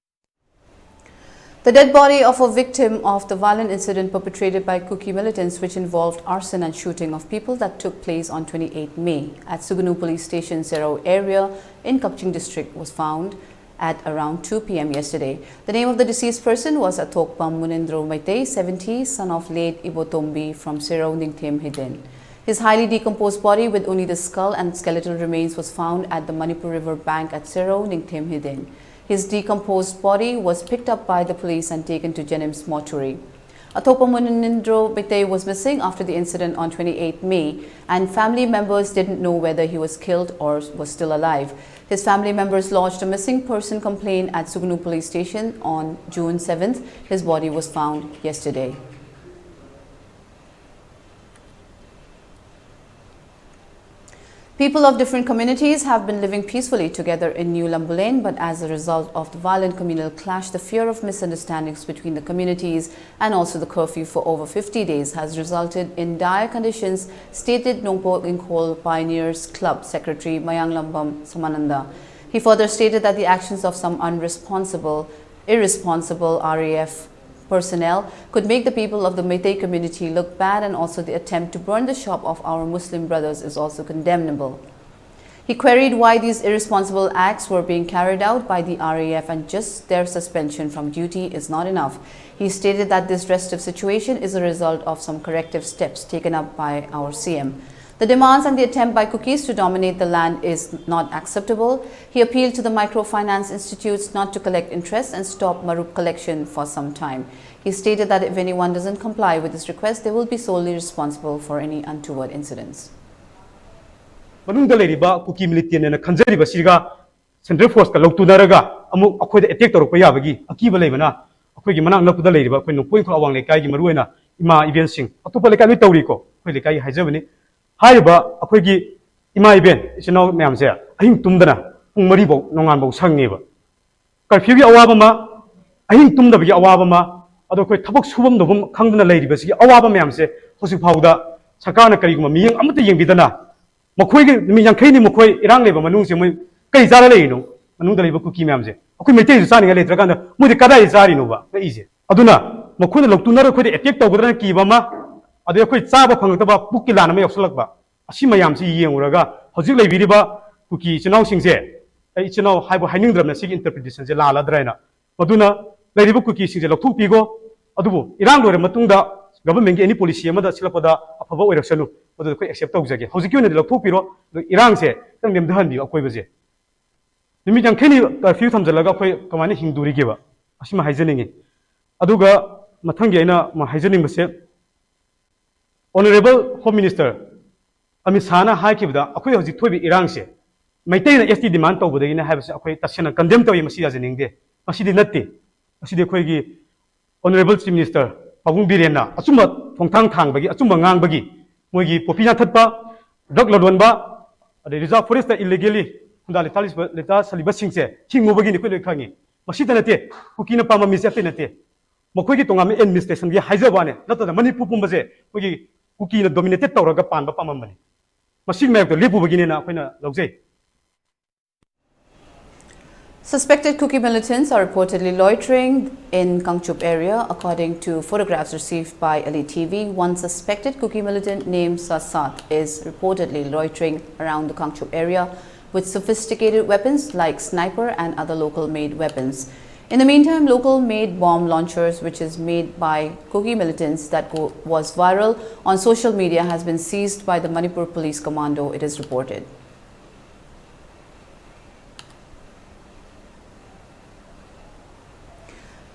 The dead body of a victim of the violent incident perpetrated by Kuki militants, which involved arson and shooting of people, that took place on twenty-eighth May at Sugnu Police Station, Serao area in Kakching district, was found at around two p m yesterday. The name of the deceased person was Athokpam Munindro Meitei, seventy, son of late Ibotombi from Serao, Ningthem Hidden. His highly decomposed body with only the skull and skeletal remains was found at the Manipur River bank at Serao, Ningthem Hidden. His decomposed body was picked up by the police and taken to Jennings Mortuary. Athokpam Munindro Meitei was missing after the incident on twenty-eighth May, and family members didn't know whether he was killed or was still alive. His family members lodged a missing person complaint at Sugnu Police Station on June seventh. His body was found yesterday. People of different communities have been living peacefully together in New Lambulane, but as a result of the violent communal clash, the fear of misunderstandings between the communities and also the curfew for over fifty days has resulted in dire conditions, stated Nongpoh Ingkhol Pioneers Club Secretary Mayanglambam Samananda. He further stated that the actions of some unresponsible, irresponsible R A F personnel could make the people of the Meitei community look bad, and also the attempt to burn the shop of our Muslim brothers is also condemnable. He queried why these irresponsible acts were being carried out by the R A F and just their suspension from duty is not enough. He stated that this restive situation is a result of some corrective steps taken up by our C M. The demands and the attempt by Kukis to dominate the land is not acceptable. He appealed to the microfinance institutes not to collect interest and stop Marup collection for some time. He stated that if anyone doesn't comply with this request, they will be solely responsible for any untoward incidents. ꯃꯅꯨꯡꯗ ꯂꯩꯔꯤꯕ ꯀꯨꯀꯤ ꯃꯤꯂꯤꯇꯦꯟꯅ ꯈꯟꯖꯔꯤꯕꯁꯤꯒ central ꯐꯣꯔꯁꯀ ꯂꯧꯇꯨꯅꯔꯒ ꯑꯃꯨꯛ ꯑꯩꯈꯣꯏꯗ attack ꯇꯧꯔꯛꯄ ꯌꯥꯕꯒꯤ ꯑꯀꯤꯕ ꯂꯩꯕꯅ, ꯑꯩꯈꯣꯏꯒꯤ ꯃꯅꯥꯛ ꯅꯛꯄꯗ ꯂꯩꯔꯤꯕ ꯑꯩꯈꯣꯏ ꯅꯣꯡꯄꯣꯛ ꯏꯪꯈꯣꯜ ꯑꯋꯥꯡ ꯂꯩꯀꯥꯏꯒꯤ ꯃꯔꯨꯑꯣꯏꯅ ꯏꯃꯥ ꯏꯕꯦꯟꯁꯤꯡ, ꯑꯇꯣꯞꯄ ꯂꯩꯀꯥꯏ ꯂꯣꯏ ꯇꯧꯔꯤꯀꯣ, ꯑꯩꯈꯣꯏ ꯂꯩꯀꯥꯏꯒꯤ ꯍꯥꯏꯖꯕꯅꯤ, ꯍꯥꯏꯔꯤꯕ ꯑꯩꯈꯣꯏꯒꯤ ꯏꯃꯥ ꯏꯕꯦꯟ ꯏꯆꯤꯟ ꯏꯅꯥꯎ ꯃꯌꯥꯝꯁꯦ ꯑꯍꯤꯡ ꯇꯨꯝꯗꯅ ꯄꯨꯡ ꯃꯔꯤꯐꯧ ꯅꯣꯡꯉꯥꯟꯐꯧ ꯁꯪꯉꯦꯕ꯫ ꯀꯔꯐ꯭ꯌꯨꯒꯤ ꯑꯋꯥꯕ ꯑꯃ, ꯑꯍꯤꯡ ꯇꯨꯝꯗꯕꯒꯤ ꯑꯋꯥꯕ ꯑꯃ, ꯑꯗꯣ ꯑꯩꯈꯣꯏ ꯊꯕꯛ ꯁꯨꯐꯝ ꯅꯣꯝꯐꯝ ꯈꯪꯗꯅ ꯂꯩꯔꯤꯕꯁꯤꯒꯤ ꯑꯋꯥꯕ ꯃꯌꯥꯝꯁꯦ ꯍꯧꯖꯤꯛ ꯐꯥꯎꯗ ꯁꯔꯀꯥꯔꯅ ꯀꯔꯤꯒꯨꯝꯕ ꯃꯤꯠꯌꯦꯡ ꯑꯃꯠꯇ ꯌꯦꯡꯕꯤꯗꯅ, ꯃꯈꯣꯏꯒꯤ ꯅꯨꯃꯤꯠ ꯌꯥꯡꯈꯩꯅꯤ ꯃꯈꯣꯏ ꯏꯔꯥꯡ ꯂꯩꯕ ꯃꯅꯨꯡꯁꯦ ꯃꯣꯏ ꯀꯩ ꯆꯥꯔ ꯂꯩꯔꯤꯅꯣ? ꯃꯅꯨꯡꯗ ꯂꯩꯕ ꯀꯨꯀꯤ ꯃꯌꯥꯝꯁꯦ, ꯑꯩꯈꯣꯏ ꯃꯩꯇꯩꯁꯨ ꯆꯥꯅꯤꯡꯉꯥꯏ ꯂꯩꯇ꯭ꯔꯀꯥꯟꯗ ꯃꯣꯏꯗꯤ ꯀꯗꯥꯏꯗ ꯆꯥꯔꯤꯅꯣꯕ ꯉꯛꯏꯁꯦ? ꯑꯗꯨꯅ ꯃꯈꯣꯏꯅ ꯂꯧꯇꯨꯅꯔ ꯑꯩꯈꯣꯏꯗ ꯑꯦꯇꯦꯛ ꯇꯧꯒꯗ꯭ꯔꯅ ꯀꯤꯕ ꯑꯃ, ꯑꯗꯩ ꯑꯩꯈꯣꯏ ꯆꯥꯕ ꯐꯪꯉꯛꯇꯕ ꯄꯨꯛꯀꯤ ꯂꯥꯟ ꯑꯃ ꯌꯥꯎꯁꯜꯂꯛꯄ, ꯑꯁꯤ ꯃꯌꯥꯝꯁꯤ ꯌꯦꯡꯉꯨꯔꯒ ꯍꯧꯖꯤꯛ ꯂꯩꯕꯤꯔꯤꯕ ꯀꯨꯀꯤ ꯏꯆꯤꯟ ꯏꯅꯥꯎꯁꯤꯡꯁꯦ, ꯑꯩ ꯏꯆꯤꯟ ꯏꯅꯥꯎ ꯍꯥꯏꯕ ꯍꯥꯏꯅꯤꯡꯗ꯭ꯔꯕꯅꯦ, ꯁꯤꯒꯤ ꯏꯟꯇꯔꯄ꯭ꯔꯤꯇꯦꯁꯟꯁꯦ ꯂꯥꯜꯂꯗ꯭ꯔꯥ ꯍꯥꯏꯅ꯫ ꯃꯗꯨꯅ ꯂꯩꯔꯤꯕ ꯀꯨꯀꯤꯁꯤꯡꯁꯦ ꯂꯧꯊꯣꯛꯄꯤꯈꯣ꯫ ꯑꯗꯨꯕꯨ ꯏꯔꯥꯡ ꯂꯣꯏꯔ ꯃꯇꯨꯡꯗ ꯒꯚꯔꯟꯃꯦꯟꯒꯤ ꯑꯦꯅꯤ ꯄꯣꯂꯤꯁꯤ ꯑꯃꯗ ꯁꯤꯜꯂꯛꯄꯗ ꯑꯐꯕ ꯑꯣꯏꯔꯛꯁꯅꯨ, ꯃꯗꯨꯗ ꯑꯩꯈꯣꯏ ꯑꯦꯛꯁꯦꯞ ꯇꯧꯖꯒꯦ꯫ ꯍꯧꯖꯤꯛꯀꯤ ꯑꯣꯏꯅꯗꯤ ꯂꯧꯊꯣꯛꯄꯤꯔꯣ, ꯑꯗꯨ ꯏꯔꯥꯡꯁꯦ ꯈꯤꯇꯪ ꯅꯦꯝꯊꯍꯟꯕꯤꯌꯨ꯫ ꯑꯀꯣꯏꯕꯁꯦ ꯅꯨꯃꯤꯠ ꯌꯥꯡꯈꯩꯅꯤ ꯀꯔꯐ꯭ꯌꯨ ꯊꯝꯖꯤꯜꯂꯒ ꯑꯩꯈꯣꯏ ꯀꯃꯥꯏꯅ ꯍꯤꯡꯗꯣꯔꯤꯒꯦꯕ? ꯑꯁꯤꯃ ꯍꯥꯏꯖꯅꯤꯡꯉꯤ꯫ ꯑꯗꯨꯒ ꯃꯊꯪꯒꯤ ꯑꯩꯅ ꯑꯃ ꯍꯥꯏꯖꯅꯤꯡꯕꯁꯦ, ꯑꯣꯅꯔꯦꯕꯜ ꯍꯣꯝ ꯃꯤꯅꯤꯁꯇꯔ ꯑꯃꯤꯠ ꯁꯥꯍꯅ ꯍꯥꯏꯈꯤꯕꯗ ꯑꯩꯈꯣꯏ ꯍꯧꯖꯤꯛ ꯊꯣꯛꯏꯕ ꯏꯔꯥꯡꯁꯦ ꯃꯩꯇꯩꯅ ꯑꯦꯁ ꯇꯤ ꯗꯤꯃꯥꯟ ꯇꯧꯕꯗꯒꯤꯅꯦ ꯍꯥꯏꯕꯁꯦ ꯑꯩꯈꯣꯏ ꯇꯁꯦꯡꯅ ꯀꯟꯗꯦꯝ ꯇꯧꯏ, ꯃꯁꯤ ꯌꯥꯖꯅꯤꯡꯗꯦ꯫ ꯃꯁꯤꯗꯤ ꯅꯠꯇꯦ, ꯃꯁꯤꯗꯤ ꯑꯩꯈꯣꯏꯒꯤ ꯑꯣꯅꯔꯦꯕꯜ ꯆꯤꯐ ꯃꯤꯅꯤꯁꯇꯔ ꯄꯥꯕꯨꯡ ꯕꯤꯔꯦꯟꯅ ꯑꯆꯨꯝꯕ ꯈꯣꯡꯊꯥꯡ ꯊꯥꯡꯕꯒꯤ, ꯑꯆꯨꯝꯕ ꯉꯥꯡꯕꯒꯤ, ꯃꯣꯏꯒꯤ ꯄꯣꯄꯤ ꯌꯥꯟꯊꯠꯄ, ꯗ꯭ꯔꯒ ꯂꯂꯣꯟꯕ, ꯑꯗꯩ ꯔꯤꯖꯥꯔꯚ ꯐꯣꯔꯦꯁꯇ ꯏꯂꯤꯒꯦꯂꯤ ꯈꯨꯟꯗꯥ ꯂꯩꯇꯥ ꯂꯩꯇꯥ ꯁꯥꯜꯂꯤꯕꯁꯤꯡꯁꯦ ꯍꯤꯡꯉꯨꯕꯒꯤꯅꯤ ꯑꯩꯈꯣꯏ ꯂꯣꯏ ꯈꯪꯉꯤ꯫ ꯃꯁꯤꯗ ꯅꯠꯇꯦ ꯀꯨꯀꯤꯅ ꯄꯥꯝꯃꯝꯃꯤꯁꯦ, ꯑꯇꯩ ꯅꯠꯇꯦ꯫ ꯃꯈꯣꯏꯒꯤ ꯇꯣꯉꯥꯟꯕ ꯑꯦꯗꯃꯤꯅꯤꯁꯇ꯭ꯔꯦꯁꯟꯒꯤ ꯍꯥꯏꯖꯕ ꯋꯥꯅꯤ, ꯅꯠꯇꯅ ꯃꯅꯤꯄꯨꯔ ꯄꯨꯝꯕꯁꯦ ꯑꯩꯈꯣꯏꯒꯤ ꯀꯨꯀꯤꯅ ꯗꯣꯃꯤꯅꯦꯇꯦꯠ ꯇꯧꯔꯒ ꯄꯥꯟꯕ ꯄꯥꯝꯃꯝꯕꯅꯤ꯫ ꯃꯁꯤꯒꯤ ꯃꯥꯌꯣꯛꯇ ꯂꯦꯞꯄꯨꯕꯒꯤꯅꯦꯅ ꯑꯩꯈꯣꯏꯅ ꯂꯧꯖꯩ꯫ Suspected Kuki militants are reportedly loitering in Kangchup area. According to photographs received by Elite T V, one suspected Kuki militant named Sasat is reportedly loitering around the Kangchup area with sophisticated weapons like sniper and other local-made weapons. In the meantime, local-made bomb launchers, which is made by Kuki militants that go, was viral on social media, has been seized by the Manipur Police Commando, it is reported.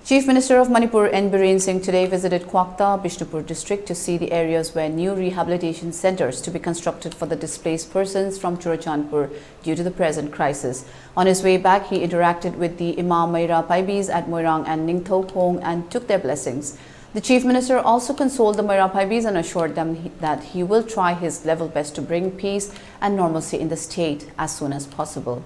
Chief Minister of Manipur N Biren Singh today visited Kwakta, Bishnupur district to see the areas where new rehabilitation centers to be constructed for the displaced persons from Churachandpur due to the present crisis. On his way back, he interacted with the Ima Meira Paibis at Moirang and Ningthoukhong and took their blessings. The Chief Minister also consoled the Meira Paibis and assured them he- that he will try his level best to bring peace and normalcy in the state as soon as possible.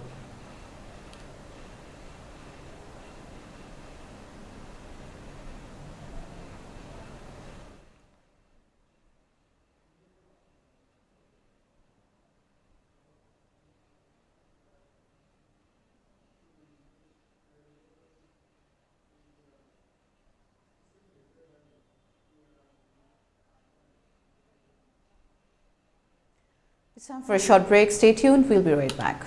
It's time for a short break. Stay tuned. We'll be right back.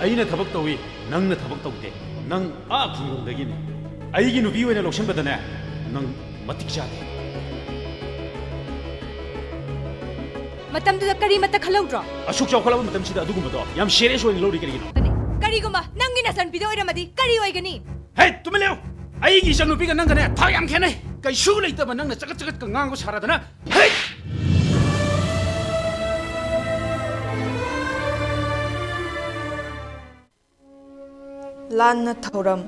ꯑꯩꯅ ꯊꯕꯛ ꯇꯧꯏ, ꯅꯪꯅ ꯊꯕꯛ ꯇꯧꯗꯦ꯫ ꯅꯪ ꯑꯥ ꯈꯨꯡꯒꯪꯗꯒꯤꯅꯤ꯫ ꯑꯩꯒꯤ ꯅꯨꯄꯤ ꯑꯣꯏꯅ ꯂꯧꯁꯤꯟꯕꯗꯅꯦ, ꯅꯪ ꯃꯇꯤꯛ ꯆꯥꯗꯦ꯫ ꯃꯇꯝꯗꯨꯗ ꯀꯔꯤꯃꯠꯇ ꯈꯜꯍꯧꯗ꯭ꯔꯣ? ꯑꯁꯨꯛ ꯆꯥꯎꯈꯠꯂꯕ ꯃꯇꯝꯁꯤꯗ ꯑꯗꯨꯒꯨꯝꯕꯗꯣ ꯌꯥꯝ ꯁꯤꯔꯤꯌꯁ ꯑꯣꯏꯅ ꯂꯧꯔꯤ ꯀꯔꯤꯒꯤꯅꯣ? ꯀꯔꯤꯒꯨꯝꯕ ꯅꯪꯒꯤ ꯅꯆꯟꯅꯨꯄꯤꯗ ꯑꯣꯏꯔꯝꯃꯗꯤ ꯀꯔꯤ ꯑꯣꯏꯒꯅꯤ? ꯍꯦ, ꯇꯨꯃꯤꯟ ꯂꯩꯌꯨ! ꯑꯩꯒꯤ ꯏꯆꯟꯅꯨꯄꯤꯒ ꯅꯪꯒꯅꯦ ꯊꯥꯛ ꯌꯥꯝ ꯈꯦꯠꯅꯩ꯫ ꯀꯩꯁꯨ ꯂꯩꯇꯕ ꯅꯪꯅ ꯆꯒꯠ ꯆꯒꯠꯀ ꯉꯥꯡꯕ ꯁꯥꯔꯗꯅ꯫ ꯍꯦ! ꯂꯥꯟꯅ ꯊꯧꯔꯝ꯫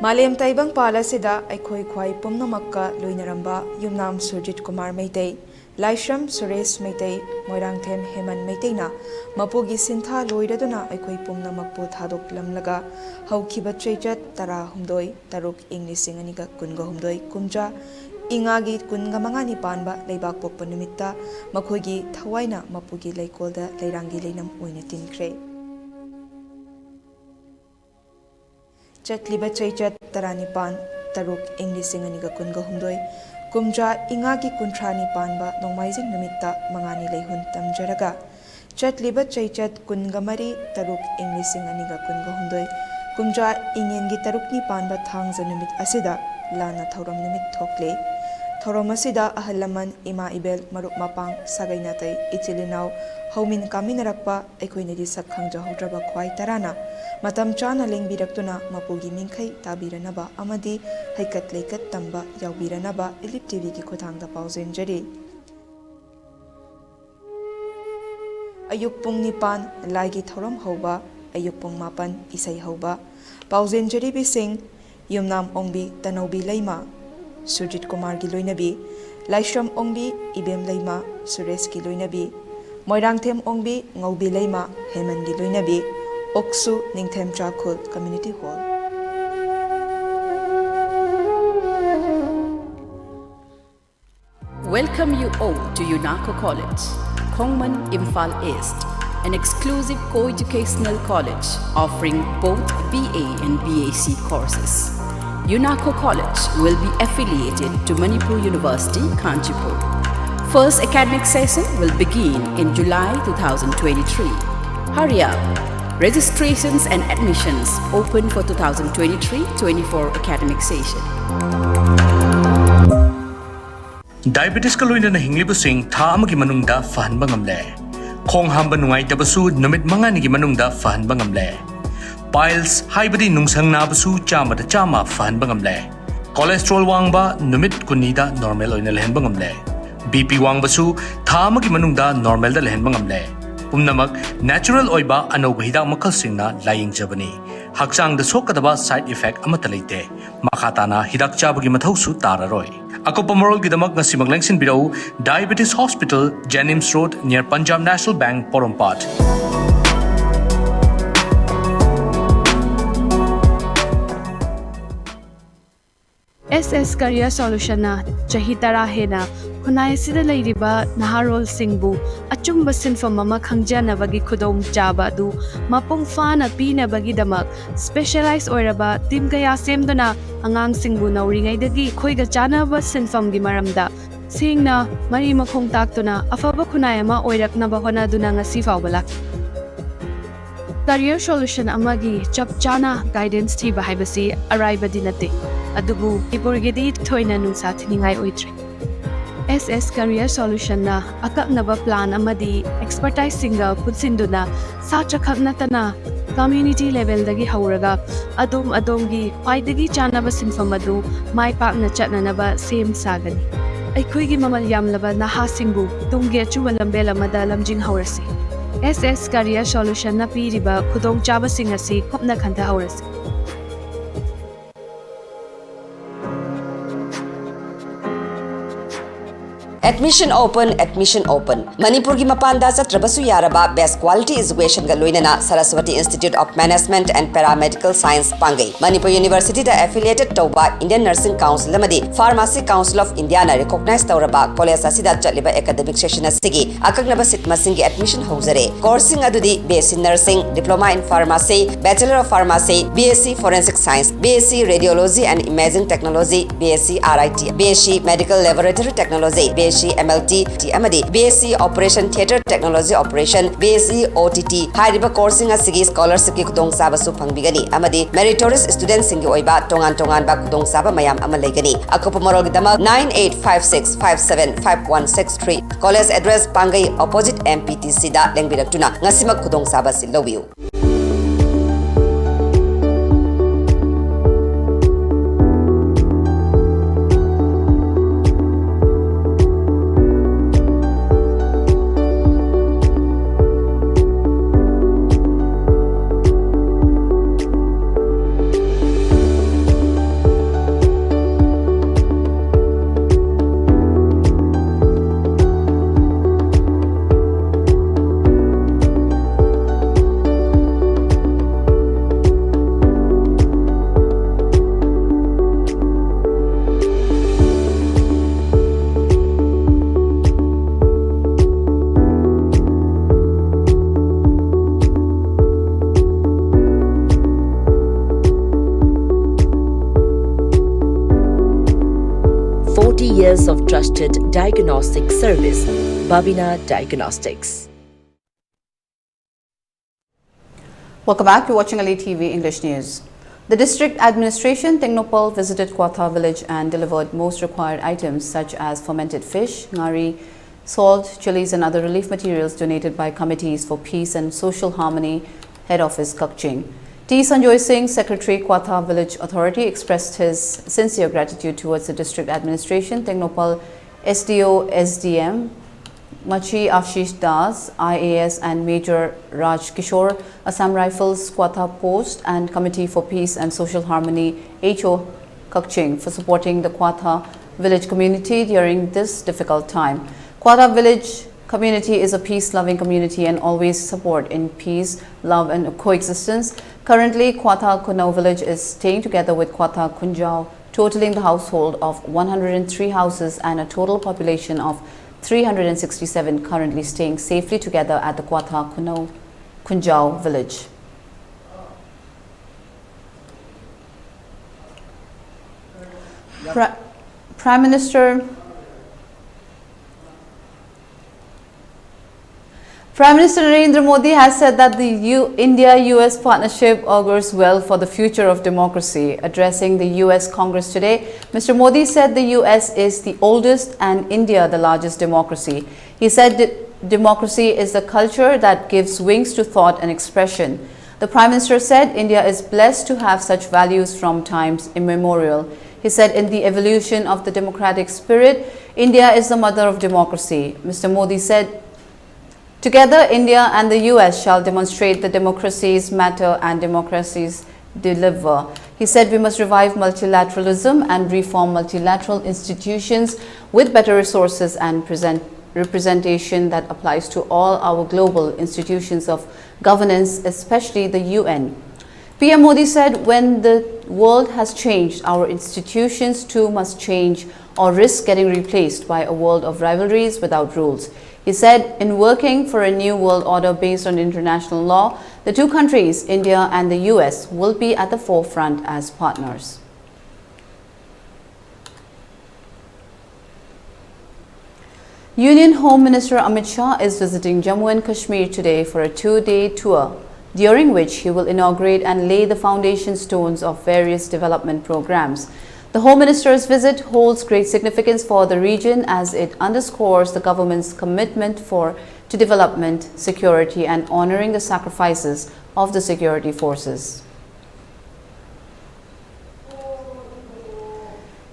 ꯃꯥꯂꯦꯝ ꯇꯥꯏꯕꯪꯄꯥꯜ ꯑꯁꯤꯗ ꯑꯩꯈꯣꯏ ꯈ꯭ꯋꯥꯏ ꯄꯨꯝꯅꯃꯛꯀ ꯂꯣꯏꯅꯔꯝꯕ ꯌꯨꯝꯅꯥꯝ ꯁꯨꯔꯖꯤꯠ ꯀꯨꯃꯥꯔ ꯃꯩꯇꯩ, ꯂꯥꯏꯁ꯭ꯔꯝ ꯁꯨꯔꯦꯁ ꯃꯩꯇꯩ, ꯃꯣꯏꯔꯥꯡꯊꯦꯝ ꯍꯦꯃꯟ ꯃꯩꯇꯩꯅ ꯃꯄꯨꯒꯤ ꯁꯤꯟꯊꯥ ꯂꯣꯏꯔꯗꯨꯅ ꯑꯩꯈꯣꯏ ꯄꯨꯝꯅꯃꯛꯄꯨ ꯊꯥꯗꯣꯛꯂꯝꯂꯒ ꯍꯧꯈꯤꯕ ꯆꯩꯆꯠ ꯇꯔꯥꯍꯨꯝꯗꯣꯏ ꯇꯔꯨꯛ ꯏꯪ ꯂꯤꯁꯤꯡ ꯑꯅꯤꯒ ꯀꯨꯟꯒ ꯍꯨꯝꯗꯣꯏ ꯀꯨꯝꯖꯥ ꯏꯉꯥꯒꯤ ꯀꯨꯟꯒ ꯃꯉꯥꯅꯤ ꯄꯥꯟꯕ ꯂꯩꯕꯥꯛ ꯄꯣꯛꯄ ꯅꯨꯃꯤꯠꯇ ꯃꯈꯣꯏꯒꯤ ꯊꯋꯥꯏꯅ ꯃꯄꯨꯒꯤ ꯂꯩꯀꯣꯜꯗ ꯂꯩꯔꯥꯡꯒꯤ ꯂꯩꯅꯝ ꯑꯣꯏꯅ ꯇꯤꯟꯈ꯭ꯔꯦ꯫ ꯆꯠꯂꯤꯕ ꯆꯩꯆꯠ ꯇꯔꯥꯅꯤꯄꯥꯟ ꯇꯔꯨꯛ ꯏꯪ ꯂꯤꯁꯤꯡ ꯑꯅꯤꯒ ꯀꯨꯟꯒ ꯍꯨꯝꯗꯣꯏ ꯀꯨꯝꯖꯥ ꯏꯉꯥꯒꯤ ꯀꯨꯟꯊ꯭ꯔꯥꯅꯤ ꯄꯥꯟꯕ ꯅꯣꯡꯃꯥꯏꯖꯤꯡ ꯅꯨꯃꯤꯠꯇ ꯃꯉꯥꯅꯤ ꯂꯩꯍꯨꯟ ꯇꯝꯖꯔꯒ, ꯆꯠꯂꯤꯕ ꯆꯩꯆꯠ ꯀꯨꯟꯒ ꯃꯔꯤ ꯇꯔꯨꯛ ꯏꯪ ꯂꯤꯁꯤꯡ ꯑꯅꯤꯒ ꯀꯨꯟꯒ ꯍꯨꯝꯗꯣꯏ ꯀꯨꯝꯖꯥ ꯏꯉꯦꯟꯒꯤ ꯇꯔꯨꯛꯅꯤ ꯄꯥꯟꯕ ꯊꯥꯡꯖ ꯅꯨꯃꯤꯠ ꯑꯁꯤꯗ ꯂꯥꯟꯅ ꯊꯧꯔꯝ ꯅꯨꯃꯤꯠ ꯊꯣꯛꯂꯦ꯫ ꯊꯧꯔꯝ ꯑꯁꯤꯗ ꯑꯍꯜ ꯂꯃꯟ, ꯏꯃꯥ ꯏꯕꯦꯜ, ꯃꯔꯨꯞ ꯃꯄꯥꯡ, ꯁꯥꯒꯩ ꯅꯥꯇꯩ, ꯏꯆꯤꯜ ꯏꯅꯥꯎ, ꯍꯧꯃꯤꯟ ꯀꯥꯃꯤꯟꯅꯔꯛꯄ ꯑꯩꯈꯣꯏꯅꯗꯤ ꯁꯛ ꯈꯪꯖꯍꯧꯗ꯭ꯔꯕ ꯈ꯭ꯋꯥꯏ ꯇꯔꯥꯅ ꯃꯇꯝ ꯆꯥꯅ ꯂꯦꯡꯕꯤꯔꯛꯇꯨꯅ ꯃꯄꯨꯒꯤ ꯃꯤꯡꯈꯩ ꯇꯥꯕꯤꯔꯅꯕ ꯑꯃꯗꯤ ꯍꯩꯀꯠ ꯂꯩꯀꯠ ꯇꯝꯕ ꯌꯥꯎꯕꯤꯔꯅꯕ ꯏꯂꯤꯞ ꯇꯤꯚꯤꯒꯤ ꯈꯨꯠꯊꯥꯡꯗ ꯄꯥꯎꯖꯦꯟꯖꯔꯤ꯫ ꯑꯌꯨꯛ ꯄꯨꯡ ꯅꯤꯄꯥꯟ ꯂꯥꯏꯒꯤ ꯊꯧꯔꯝ ꯍꯧꯕ, ꯑꯌꯨꯛ ꯄꯨꯡ ꯃꯥꯄꯟ ꯏꯁꯩ ꯍꯧꯕ꯫ ꯄꯥꯎꯖꯦꯟꯖꯔꯤꯕꯤꯁꯤꯡ: ꯌꯨꯝꯅꯥꯝ ꯑꯣꯡꯕꯤ ꯇꯅꯧꯕꯤ ꯂꯩꯃ, ꯁꯨꯔꯖꯤꯠ ꯀꯨꯃꯥꯔꯒꯤ ꯂꯣꯏꯅꯕꯤ, ꯂꯥꯏꯁ꯭ꯔꯝ ꯑꯣꯡꯕꯤ ꯏꯕꯦꯝ ꯂꯩꯃ, ꯁꯨꯔꯦꯁꯀꯤ ꯂꯣꯏꯅꯕꯤ, ꯃꯣꯏꯔꯥꯡꯊꯦꯝ ꯑꯣꯡꯕꯤ ꯉꯧꯕꯤ ꯂꯩꯃ, ꯍꯦꯃꯟꯒꯤ ꯂꯣꯏꯅꯕꯤ, ꯑꯣꯛꯁꯨ ꯅꯤꯡꯊꯦꯝꯆꯥ ꯈꯨꯜ community hall. Welcome you all to UNACO College, Khongman, Imphal East, an exclusive co-educational college offering both B A and B A C courses. UNACO College will be affiliated to Manipur University, Kanchanpur. First academic session will begin in July two thousand twenty-three. Hurry up! Registrations and admissions open for two thousand twenty-three twenty-four academic session. ꯗꯥꯏꯕꯦꯇꯤꯁꯀ ꯂꯣꯏꯅꯅ ꯍꯤꯡꯂꯤꯕꯁꯤꯡ ꯊꯥ ꯑꯃꯒꯤ ꯃꯅꯨꯡꯗ ꯐꯍꯟꯕ ꯉꯝꯂꯦ꯫ ꯈꯣꯡ ꯍꯥꯝꯕ ꯅꯨꯡꯉꯥꯏꯇꯕꯁꯨ ꯅꯨꯃꯤꯠ ꯃꯉꯥꯅꯤꯒꯤ ꯃꯅꯨꯡꯗ ꯐꯍꯟꯕ ꯉꯝꯂꯦ꯫ ꯄꯥꯏꯜꯁ ꯍꯥꯏꯕꯗꯤ ꯅꯨꯡꯁꯪ ꯅꯥꯕꯁꯨ ꯆꯥꯝꯃꯗ ꯆꯥꯝꯃ ꯐꯍꯟꯕ ꯉꯝꯂꯦ꯫ ꯀꯣꯂꯦꯁꯇ꯭ꯔꯣꯜ ꯋꯥꯡꯕ ꯅꯨꯃꯤꯠ ꯀꯨꯟꯅꯤꯗ ꯅꯣꯔꯃꯦꯜ ꯑꯣꯏꯅ ꯂꯩꯍꯟꯕ ꯉꯝꯂꯦ꯫ ꯕꯤ ꯄꯤ ꯋꯥꯡꯕꯁꯨ ꯊꯥ ꯑꯃꯒꯤ ꯃꯅꯨꯡꯗ ꯅꯣꯔꯃꯦꯜꯗ ꯂꯩꯍꯟꯕ ꯉꯝꯂꯦ꯫ ꯄꯨꯝꯅꯃꯛ ꯅꯦꯆꯔꯦꯜ ꯑꯣꯏꯕ ꯑꯅꯧꯕ ꯍꯤꯗꯥꯛ ꯃꯈꯜꯁꯤꯡꯅ ꯂꯥꯌꯦꯡꯖꯕꯅꯤ꯫ ꯍꯛꯆꯥꯡꯗ ꯁꯣꯛꯀꯗꯕ side effect ꯑꯃꯠꯇ ꯂꯩꯇꯦ꯫ ꯃꯈꯥ ꯇꯥꯅ ꯍꯤꯗꯥꯛ ꯆꯥꯕꯒꯤ ꯃꯊꯧꯁꯨ ꯇꯥꯔꯔꯣꯏ꯫ ꯑꯀꯨꯞꯄ ꯃꯔꯣꯜꯒꯤꯗꯃꯛ ꯉꯁꯤꯃꯛ ꯂꯦꯡꯁꯤꯟꯕꯤꯔꯛꯎ, Diabetes Hospital, Jenims Road, near Punjab National Bank, ꯄꯣꯔꯣꯝꯄꯥꯠ꯫ ꯑꯦꯁ ꯑꯦꯁ Career Solutionꯅ ꯆꯍꯤ ꯇꯔꯥ ꯍꯦꯟꯅ ꯈꯨꯟꯅꯥꯏ ꯑꯁꯤꯗ ꯂꯩꯔꯤꯕ ꯅꯍꯥꯔꯣꯜꯁꯤꯡꯕꯨ ꯑꯆꯨꯝꯕ ꯁꯤꯟꯐꯝ ꯑꯃ ꯈꯪꯖꯅꯕꯒꯤ ꯈꯨꯗꯣꯡꯆꯥꯕ ꯑꯗꯨ ꯃꯄꯨꯡ ꯐꯥꯅ ꯄꯤꯅꯕꯒꯤꯗꯃꯛ specialize ꯑꯣꯏꯔꯕ team ꯀꯌꯥ ꯁꯦꯝꯗꯨꯅ ꯑꯉꯥꯡꯁꯤꯡꯕꯨ ꯅꯧꯔꯤꯉꯩꯗꯒꯤ ꯑꯩꯈꯣꯏꯒ ꯆꯥꯟꯅꯕ ꯁꯤꯟꯐꯝꯒꯤ ꯃꯔꯝꯗ ꯁꯦꯡꯅ ꯃꯔꯤ ꯃꯈꯣꯡ ꯇꯥꯛꯇꯨꯅ ꯑꯐꯕ ꯈꯨꯟꯅꯥꯏ ꯑꯃ ꯑꯣꯏꯔꯛꯅꯕ ꯍꯣꯠꯅꯗꯨꯅ ꯉꯁꯤ ꯐꯥꯎꯕ ꯂꯥꯛꯂꯤ꯫ Career Solution ꯑꯃꯒꯤ ꯆꯞ ꯆꯥꯅ guidance ꯊꯤꯕ ꯍꯥꯏꯕꯁꯤ ꯑꯔꯥꯏꯕꯗꯤ ꯅꯠꯇꯦ, ꯑꯗꯨꯕꯨ ꯃꯅꯤꯄꯨꯔꯒꯤꯗꯤ ꯊꯣꯏꯅ ꯅꯨꯡꯁꯥ ꯊꯤꯅꯤꯡꯉꯥꯏ ꯑꯣꯏꯗ꯭ꯔꯦ꯫ ꯑꯦꯁ ꯑꯦꯁ Career Solutionꯅ ꯑꯀꯛꯅꯕ plan ꯑꯃꯗꯤ expertiseꯁꯤꯡꯒ ꯄꯨꯟꯁꯤꯟꯗꯨꯅ ꯁꯥꯇ꯭ꯔꯈꯛ ꯅꯠꯇꯅ community levelꯗꯒꯤ ꯍꯧꯔꯒ ꯑꯗꯣꯝ ꯑꯗꯣꯝꯒꯤ ꯈ꯭ꯋꯥꯏꯗꯒꯤ ꯆꯥꯟꯅꯕ ꯁꯤꯟꯐꯝ ꯑꯗꯨ ꯃꯥꯏ ꯄꯥꯛꯅ ꯆꯠꯅꯅꯕ ꯁꯦꯝ ꯁꯥꯒꯅꯤ꯫ ꯑꯩꯈꯣꯏꯒꯤ ꯃꯃꯜ ꯌꯥꯝꯂꯕ ꯅꯍꯥꯁꯤꯡꯕꯨ ꯇꯨꯡꯒꯤ ꯑꯆꯨꯝꯕ ꯂꯝꯕꯦꯜ ꯑꯃꯗ ꯂꯝꯖꯤꯡꯍꯧꯔꯁꯤ꯫ ꯑꯦꯁ ꯑꯦꯁ Career Solutionꯅ ꯄꯤꯔꯤꯕ ꯈꯨꯗꯣꯡꯆꯥꯕꯁꯤꯡ ꯑꯁꯤ ꯀꯨꯞꯅ ꯈꯟꯊꯍꯧꯔꯁꯤ꯫ Admission open, admission open. ꯃꯅꯤꯄꯨꯔꯒꯤ ꯃꯄꯥꯟꯗ ꯆꯠꯇ꯭ꯔꯕꯁꯨ ꯌꯥꯔꯕ best quality educationꯒ ꯂꯣꯏꯅꯅ Saraswati Institute of Management and Paramedical Science ꯄꯥꯡꯒꯩ꯫ Manipur Universityꯗ affiliated ꯇꯧꯕ Indian Nursing Council ꯑꯃꯗꯤ Pharmacy Council of Indiaꯅ recognize ꯇꯧꯔꯕ college ꯑꯁꯤꯗ ꯆꯠꯂꯤꯕ academic session ꯑꯁꯤꯒꯤ ꯑꯀꯛꯅꯕ seat ꯃꯁꯤꯡꯒꯤ admission ꯍꯧꯖꯔꯦ꯫ Courseꯁꯤꯡ ꯑꯗꯨꯗꯤ B S C Nursing, Diploma in Pharmacy, Bachelor of Pharmacy, B S C Forensic Science, B S C Radiology and Imaging Technology, B S C R I T, B S C Medical Laboratory Technology, B S C M L T, ꯑꯃꯗꯤ B S C Operation Theatre Technology Operation, B S C O T T ꯍꯥꯏꯔꯤꯕ courseꯁꯤꯡ ꯑꯁꯤꯒꯤ scholarshipꯀꯤ ꯈꯨꯗꯣꯡꯆꯥꯕꯁꯨ ꯐꯪꯕꯤꯒꯅꯤ ꯑꯃꯗꯤ meritorious studentꯁꯤꯡꯒꯤ ꯑꯣꯏꯕ ꯇꯣꯉꯥꯟ ꯇꯣꯉꯥꯟꯕ ꯈꯨꯗꯣꯡꯆꯥꯕ ꯃꯌꯥꯝ ꯑꯃ ꯂꯩꯒꯅꯤ꯫ ꯑꯀꯨꯞꯄ ꯃꯔꯣꯜꯒꯤꯗꯃꯛ nine eight five six five seven five one six three, college address ꯄꯥꯡꯒꯩ opposite M P T Cꯗ ꯂꯦꯡꯕꯤꯔꯛꯇꯨꯅ ꯉꯁꯤꯃꯛ ꯈꯨꯗꯣꯡꯆꯥꯕ ꯑꯁꯤ ꯂꯧꯕꯤꯌꯨ꯫ of trusted diagnostic service, Babina Diagnostics. Welcome back. You're watching Elite T V English News. The district administration, Tengnoupal, visited Kwatha village and delivered most required items such as fermented fish, ngari, salt, chilies, and other relief materials donated by Committees for Peace and Social Harmony, Head Office, Kakching. T Sanjoy Singh, Secretary, Kwatha Village Authority, expressed his sincere gratitude towards the district administration, Tengnoupal S D O, S D M, Machi Ashish Das, I A S, and Major Raj Kishore, Assam Rifles, Kwatha Post, and Committee for Peace and Social Harmony, H O, Kakching, for supporting the Kwatha village community during this difficult time. Kwatha village community is a peace-loving community and always support in peace, love, and coexistence. Currently, Kwatha Kunao village is staying together with Kwatha Kunjao, totaling the household of one hundred three houses and a total population of three hundred sixty-seven, currently staying safely together at the Kwatha Kunao Kunjao village. Pri- Prime Minister Prime Minister Narendra Modi has said that the U- India U S partnership augurs well for the future of democracy. Addressing the U S Congress today, Mister Modi said the U S is the oldest and India the largest democracy. He said that democracy is the culture that gives wings to thought and expression. The Prime Minister said India is blessed to have such values from times immemorial. He said, in the evolution of the democratic spirit, India is the mother of democracy. Mister Modi said, together, India and the U S shall demonstrate the democracies matter and democracies deliver. He said we must revive multilateralism and reform multilateral institutions with better resources and present representation that applies to all our global institutions of governance, especially the U N. P M Modi said, when the world has changed, our institutions too must change or risk getting replaced by a world of rivalries without rules. He said, in working for a new world order based on international law, the two countries, India and the U S, will be at the forefront as partners. Union Home Minister Amit Shah is visiting Jammu and Kashmir today for a two-day tour, during which he will inaugurate and lay the foundation stones of various development programs. The Home Minister's visit holds great significance for the region as it underscores the government's commitment for, to development, security, and honoring the sacrifices of the security forces.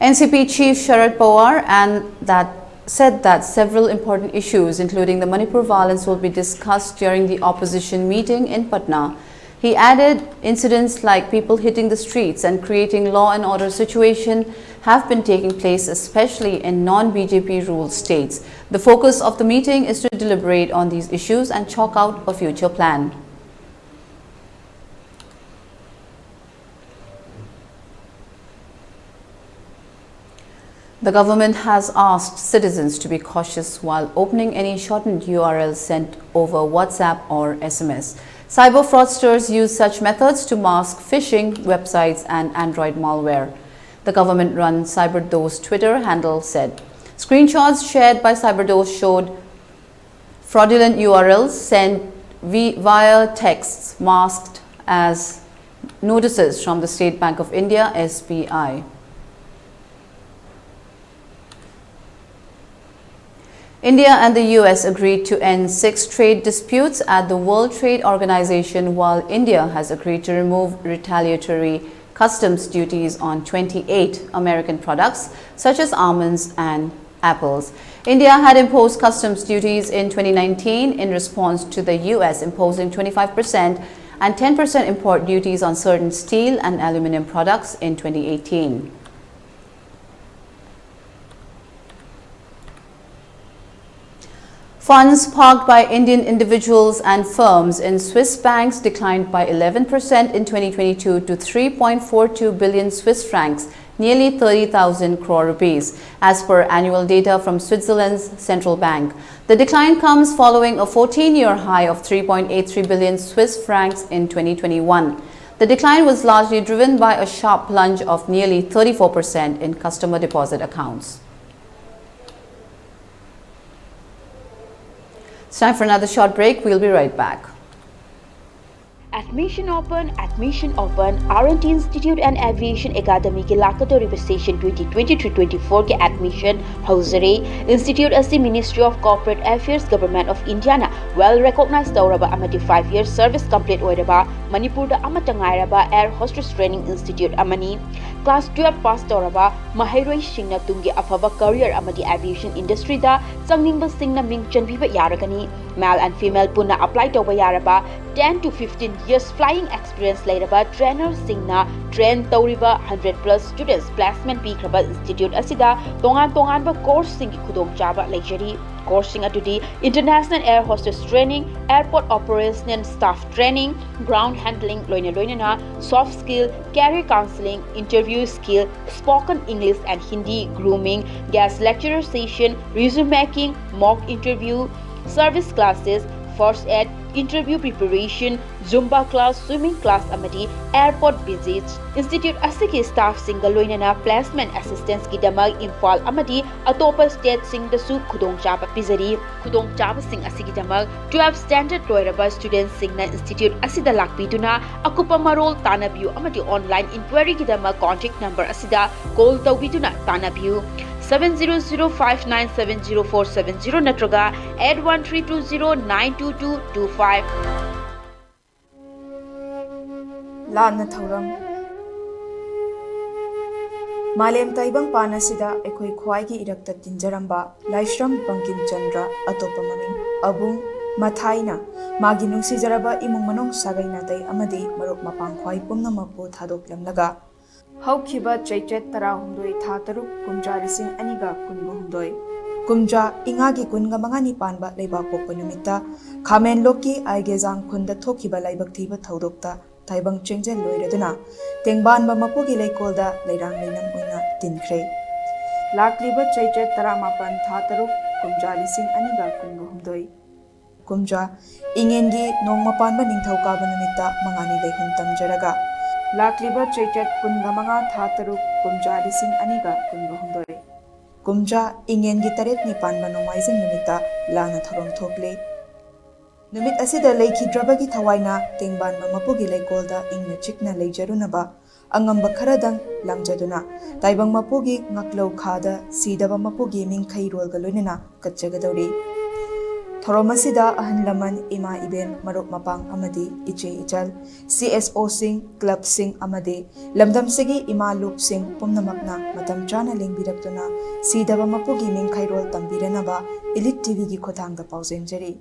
N C P Chief Sharad Pawar and that said that several important issues, including the Manipur violence, will be discussed during the opposition meeting in Patna. He added, incidents like people hitting the streets and creating law and order situation have been taking place, especially in non-B J P ruled states. The focus of the meeting is to deliberate on these issues and chalk out a future plan. The government has asked citizens to be cautious while opening any shortened U R L sent over WhatsApp or S M S. Cyber fraudsters use such methods to mask phishing websites and Android malware. The government-run CyberDost Twitter handle said. Screenshots shared by CyberDost showed fraudulent U R Ls sent vi- via texts masked as notices from the State Bank of India, S B I. India and the U S agreed to end six trade disputes at the World Trade Organization, while India has agreed to remove retaliatory customs duties on twenty-eight American products, such as almonds and apples. India had imposed customs duties in twenty nineteen in response to the U S imposing twenty-five percent and ten percent import duties on certain steel and aluminum products in twenty eighteen. Funds parked by Indian individuals and firms in Swiss banks declined by eleven percent in twenty twenty-two to three point four two billion Swiss francs, nearly thirty thousand crore rupees, as per annual data from Switzerland's central bank. The decline comes following a fourteen-year high of three point eight three billion Swiss francs in twenty twenty-one. The decline was largely driven by a sharp plunge of nearly thirty-four percent in customer deposit accounts. It's time for another short break. We'll be right back. Admission open, admission open. R and T Institute and Aviation Academy ꯒꯤ ꯂꯥꯛꯀꯗꯧꯔꯤꯕ session twenty twenty-three twenty-four ꯒꯤ admission ꯍꯧꯖꯔꯦ꯫ Institute ꯑꯁꯤ Ministry of Corporate Affairs, Government of India ꯅ well recognize ꯇꯧꯔꯕ ꯑꯃꯗꯤ five year service complete ꯑꯣꯏꯔꯕ, ꯃꯅꯤꯄꯨꯔꯗ ꯑꯃꯠꯇ ꯉꯥꯏꯔꯕ air hostess training institute ꯑꯃꯅꯤ꯫ Class twelve pass ꯇꯧꯔꯕ ꯃꯍꯩꯔꯣꯏꯁꯤꯡꯅ ꯇꯨꯡꯒꯤ ꯑꯐꯕ career ꯑꯃꯗꯤ aviation industry ꯗ ꯆꯪꯅꯤꯡꯕꯁꯤꯡꯅ ꯃꯤꯡ ꯆꯟꯕꯤꯕ ꯌꯥꯔꯒꯅꯤ꯫ Male and female ꯄꯨꯟꯅ apply ꯇꯧꯕ ꯌꯥꯔꯕ, ten to fifteen years flying experience ꯂꯩꯔꯕ trainer ꯁꯤꯡꯅ train ꯇꯧꯔꯤꯕ hundred plus students placement ꯄꯤꯈ꯭ꯔꯕ institute ꯑꯁꯤꯗ ꯇꯣꯉꯥꯟ ꯇꯣꯉꯥꯟꯕ course ꯁꯤꯡꯒꯤ ꯈꯨꯗꯣꯡꯆꯥꯕ ꯂꯩꯖꯔꯤ꯫ Course ꯁꯤꯡ ꯑꯗꯨꯗꯤ International Air Hostess Training, Airport Operational Staff Training, Ground Handling ꯂꯣꯏꯅ ꯂꯣꯏꯅꯅ soft skill, career counseling, interview skill, spoken English and Hindi, grooming, guest lecturer session, resume making, mock interview, service classes, first aid, interview preparation, Zumba class, swimming class ꯑꯃꯗꯤ airport visits꯫ Institute ꯑꯁꯤꯒꯤ staff ꯁꯤꯡꯒ ꯂꯣꯏꯅꯅ placement assistance ꯀꯤꯗꯃꯛ ꯏꯝꯐꯥꯜ ꯑꯃꯗꯤ ꯑꯇꯣꯞꯄ state ꯁꯤꯡꯗꯁꯨ ꯈꯨꯗꯣꯡꯆꯥꯕ ꯄꯤꯖꯔꯤ꯫ ꯈꯨꯗꯣꯡꯆꯥꯕꯁꯤꯡ ꯑꯁꯤꯒꯤꯗꯃꯛ twelve standard ꯂꯣꯏꯔꯕ student ꯁꯤꯡꯅ institute ꯑꯁꯤꯗ ꯂꯥꯛꯄꯤꯗꯨꯅ ꯑꯀꯨꯞꯄ ꯃꯔꯣꯜ ꯇꯥꯟꯅꯕꯤꯌꯨ ꯑꯃꯗꯤ online inquiry ꯒꯤꯗꯃꯛ contact number ꯑꯁꯤꯗ call ꯇꯧꯕꯤꯗꯨꯅ ꯇꯥꯟꯅꯕꯤꯌꯨ, seven zero zero five nine seven zero four seven zero ꯅꯠꯇ꯭ꯔꯒ eight one three two zero nine two two two five꯫ ꯂꯥꯟꯅ ꯊꯧꯔꯝ꯫ ꯃꯥꯂꯦꯝ ꯇꯥꯏꯕꯪꯄꯥꯟ ꯑꯁꯤꯗ ꯑꯩꯈꯣꯏ ꯈ꯭ꯋꯥꯏꯒꯤ ꯏꯔꯛꯇ ꯇꯤꯟꯖꯔꯝꯕ ꯂꯥꯏꯁ꯭ꯔꯝ ꯕꯪꯀꯤꯝ ꯆꯟꯗ꯭ꯔ, ꯑꯇꯣꯞꯄ ꯃꯃꯤꯡ ꯑꯕꯨꯡ ꯃꯊꯥꯏꯅ, ꯃꯥꯒꯤ ꯅꯨꯡꯁꯤꯖꯔꯕ ꯏꯃꯨꯡ ꯃꯅꯨꯡ, ꯁꯥꯒꯩ ꯅꯥꯇꯩ ꯑꯃꯗꯤ ꯃꯔꯨꯞ ꯃꯄꯥꯡ ꯈ꯭ꯋꯥꯏ ꯄꯨꯝꯅꯃꯛꯄꯨ ꯊꯥꯗꯣꯛꯂꯝꯂꯒ, ꯍꯧꯈꯤꯕ ꯆꯩꯆꯠ ꯇꯔꯥꯍꯨꯝꯗꯣꯏ ꯊꯥ ꯇꯔꯨꯛ ꯀꯨꯝꯖꯥ ꯂꯤꯁꯤꯡ ꯑꯅꯤꯒ ꯀꯨꯟꯒ ꯍꯨꯝꯗꯣꯏ, ꯀꯨꯝꯖꯥ ꯏꯉꯥꯒꯤ ꯀꯨꯟꯒ ꯃꯉꯥꯅꯤ ꯄꯥꯟꯕ ꯂꯩꯕꯥꯛꯄꯣꯛꯄ ꯅꯨꯃꯤꯠꯇ ꯈꯥꯃꯦꯟꯂꯣꯛꯀꯤ ꯑꯥꯏꯒꯦꯖꯥꯡ ꯈꯨꯟꯗ ꯊꯣꯛꯈꯤꯕ ꯂꯥꯏꯕꯛ ꯊꯤꯕ ꯊꯧꯗꯣꯛꯇ ꯇꯥꯏꯕꯪ ꯆꯦꯡꯖꯦꯜ ꯂꯣꯏꯔꯗꯨꯅ ꯇꯦꯡꯕꯥꯟꯕ ꯃꯄꯨꯒꯤ ꯂꯩꯀꯣꯜꯗ ꯂꯩꯔꯥꯡ ꯂꯩꯅꯝ ꯑꯣꯏꯅ ꯇꯤꯟꯈ꯭ꯔꯦ꯫ ꯂꯥꯛꯂꯤꯕ ꯆꯩꯆꯠ ꯇꯔꯥꯃꯥꯄꯟ ꯊꯥ ꯇꯔꯨꯛ ꯀꯨꯝꯖꯥ ꯂꯤꯁꯤꯡ ꯑꯅꯤꯒ ꯀꯨꯟꯒ ꯍꯨꯝꯗꯣꯏ, ꯀꯨꯝꯖꯥ ꯏꯉꯦꯟꯒꯤ ꯅꯣꯡꯃ ꯄꯥꯟꯕ ꯅꯤꯡꯊꯧꯀꯥꯕ ꯅꯨꯃꯤꯠꯇ ꯃꯉꯥꯅꯤ ꯂꯩꯍꯨꯝ ꯇꯝꯖꯔꯒ, ꯂꯥꯛꯂꯤꯕ ꯆꯩꯆꯠ ꯀꯨꯟꯒ ꯃꯉꯥ ꯊꯥ ꯇꯔꯨꯛ ꯀꯨꯝꯖꯥ ꯂꯤꯁꯤꯡ ꯑꯅꯤꯒ ꯀꯨꯟꯒ ꯍꯨꯝꯗꯣꯏ, ꯀꯨꯝꯖꯥ ꯏꯉꯦꯟꯒꯤ ꯇꯔꯦꯠꯅꯤ ꯄꯥꯟꯕ ꯅꯣꯡꯃꯥꯏꯖꯤꯡ ꯅꯨꯃꯤꯠꯇ ꯂꯥꯟꯅ ꯊꯧꯔꯝ ꯊꯣꯛꯂꯤ꯫ ꯅꯨꯃꯤꯠ ꯑꯁꯤꯗ ꯂꯩꯈꯤꯗ꯭ꯔꯕꯒꯤ ꯊꯋꯥꯏꯅ ꯇꯦꯡꯕꯥꯟꯕ ꯃꯄꯨꯒꯤ ꯂꯩꯀꯣꯜꯗ ꯏꯪꯅ ꯆꯤꯛꯅ ꯂꯩꯖꯔꯨꯅꯕ ꯑꯉꯝꯕ ꯈꯔꯗꯪ ꯂꯥꯝꯖꯗꯨꯅ ꯇꯥꯏꯕꯪ ꯃꯄꯨꯒꯤ ꯉꯥꯛꯂꯧ ꯈꯥꯗ ꯁꯤꯗꯕ ꯃꯄꯨꯒꯤ ꯃꯤꯡꯈꯩꯔꯣꯜꯒ ꯂꯣꯏꯅꯅ ꯀꯠꯆꯒꯗꯧꯔꯤ꯫ ꯊꯧꯔꯝ ꯑꯁꯤꯗ ꯑꯍꯜ ꯂꯃꯟ, ꯏꯃꯥ ꯏꯕꯦꯟ, ꯃꯔꯨꯞ ꯃꯄꯥꯡ ꯑꯃꯗꯤ ꯏꯆꯦ ꯏꯆꯜ, ꯁꯤ ꯑꯦꯁ ꯑꯣꯁꯤꯡ, ꯀ꯭ꯂꯕꯁꯤꯡ ꯑꯃꯗꯤ ꯂꯝꯗꯝꯁꯤꯒꯤ ꯏꯃꯥ ꯂꯨꯞꯁꯤꯡ ꯄꯨꯝꯅꯃꯛꯅ ꯃꯇꯝ ꯆꯥꯅ ꯂꯦꯡꯕꯤꯔꯛꯇꯨꯅ ꯁꯤꯗꯕ ꯃꯄꯨꯒꯤ ꯃꯤꯡꯈꯩꯔꯣꯜ ꯇꯝꯕꯤꯔꯅꯕ ꯏꯂꯤꯠ ꯇꯤꯚꯤꯒꯤ ꯈꯨꯠꯊꯥꯡꯗ ꯄꯥꯎꯖꯦꯟꯖꯔꯤ꯫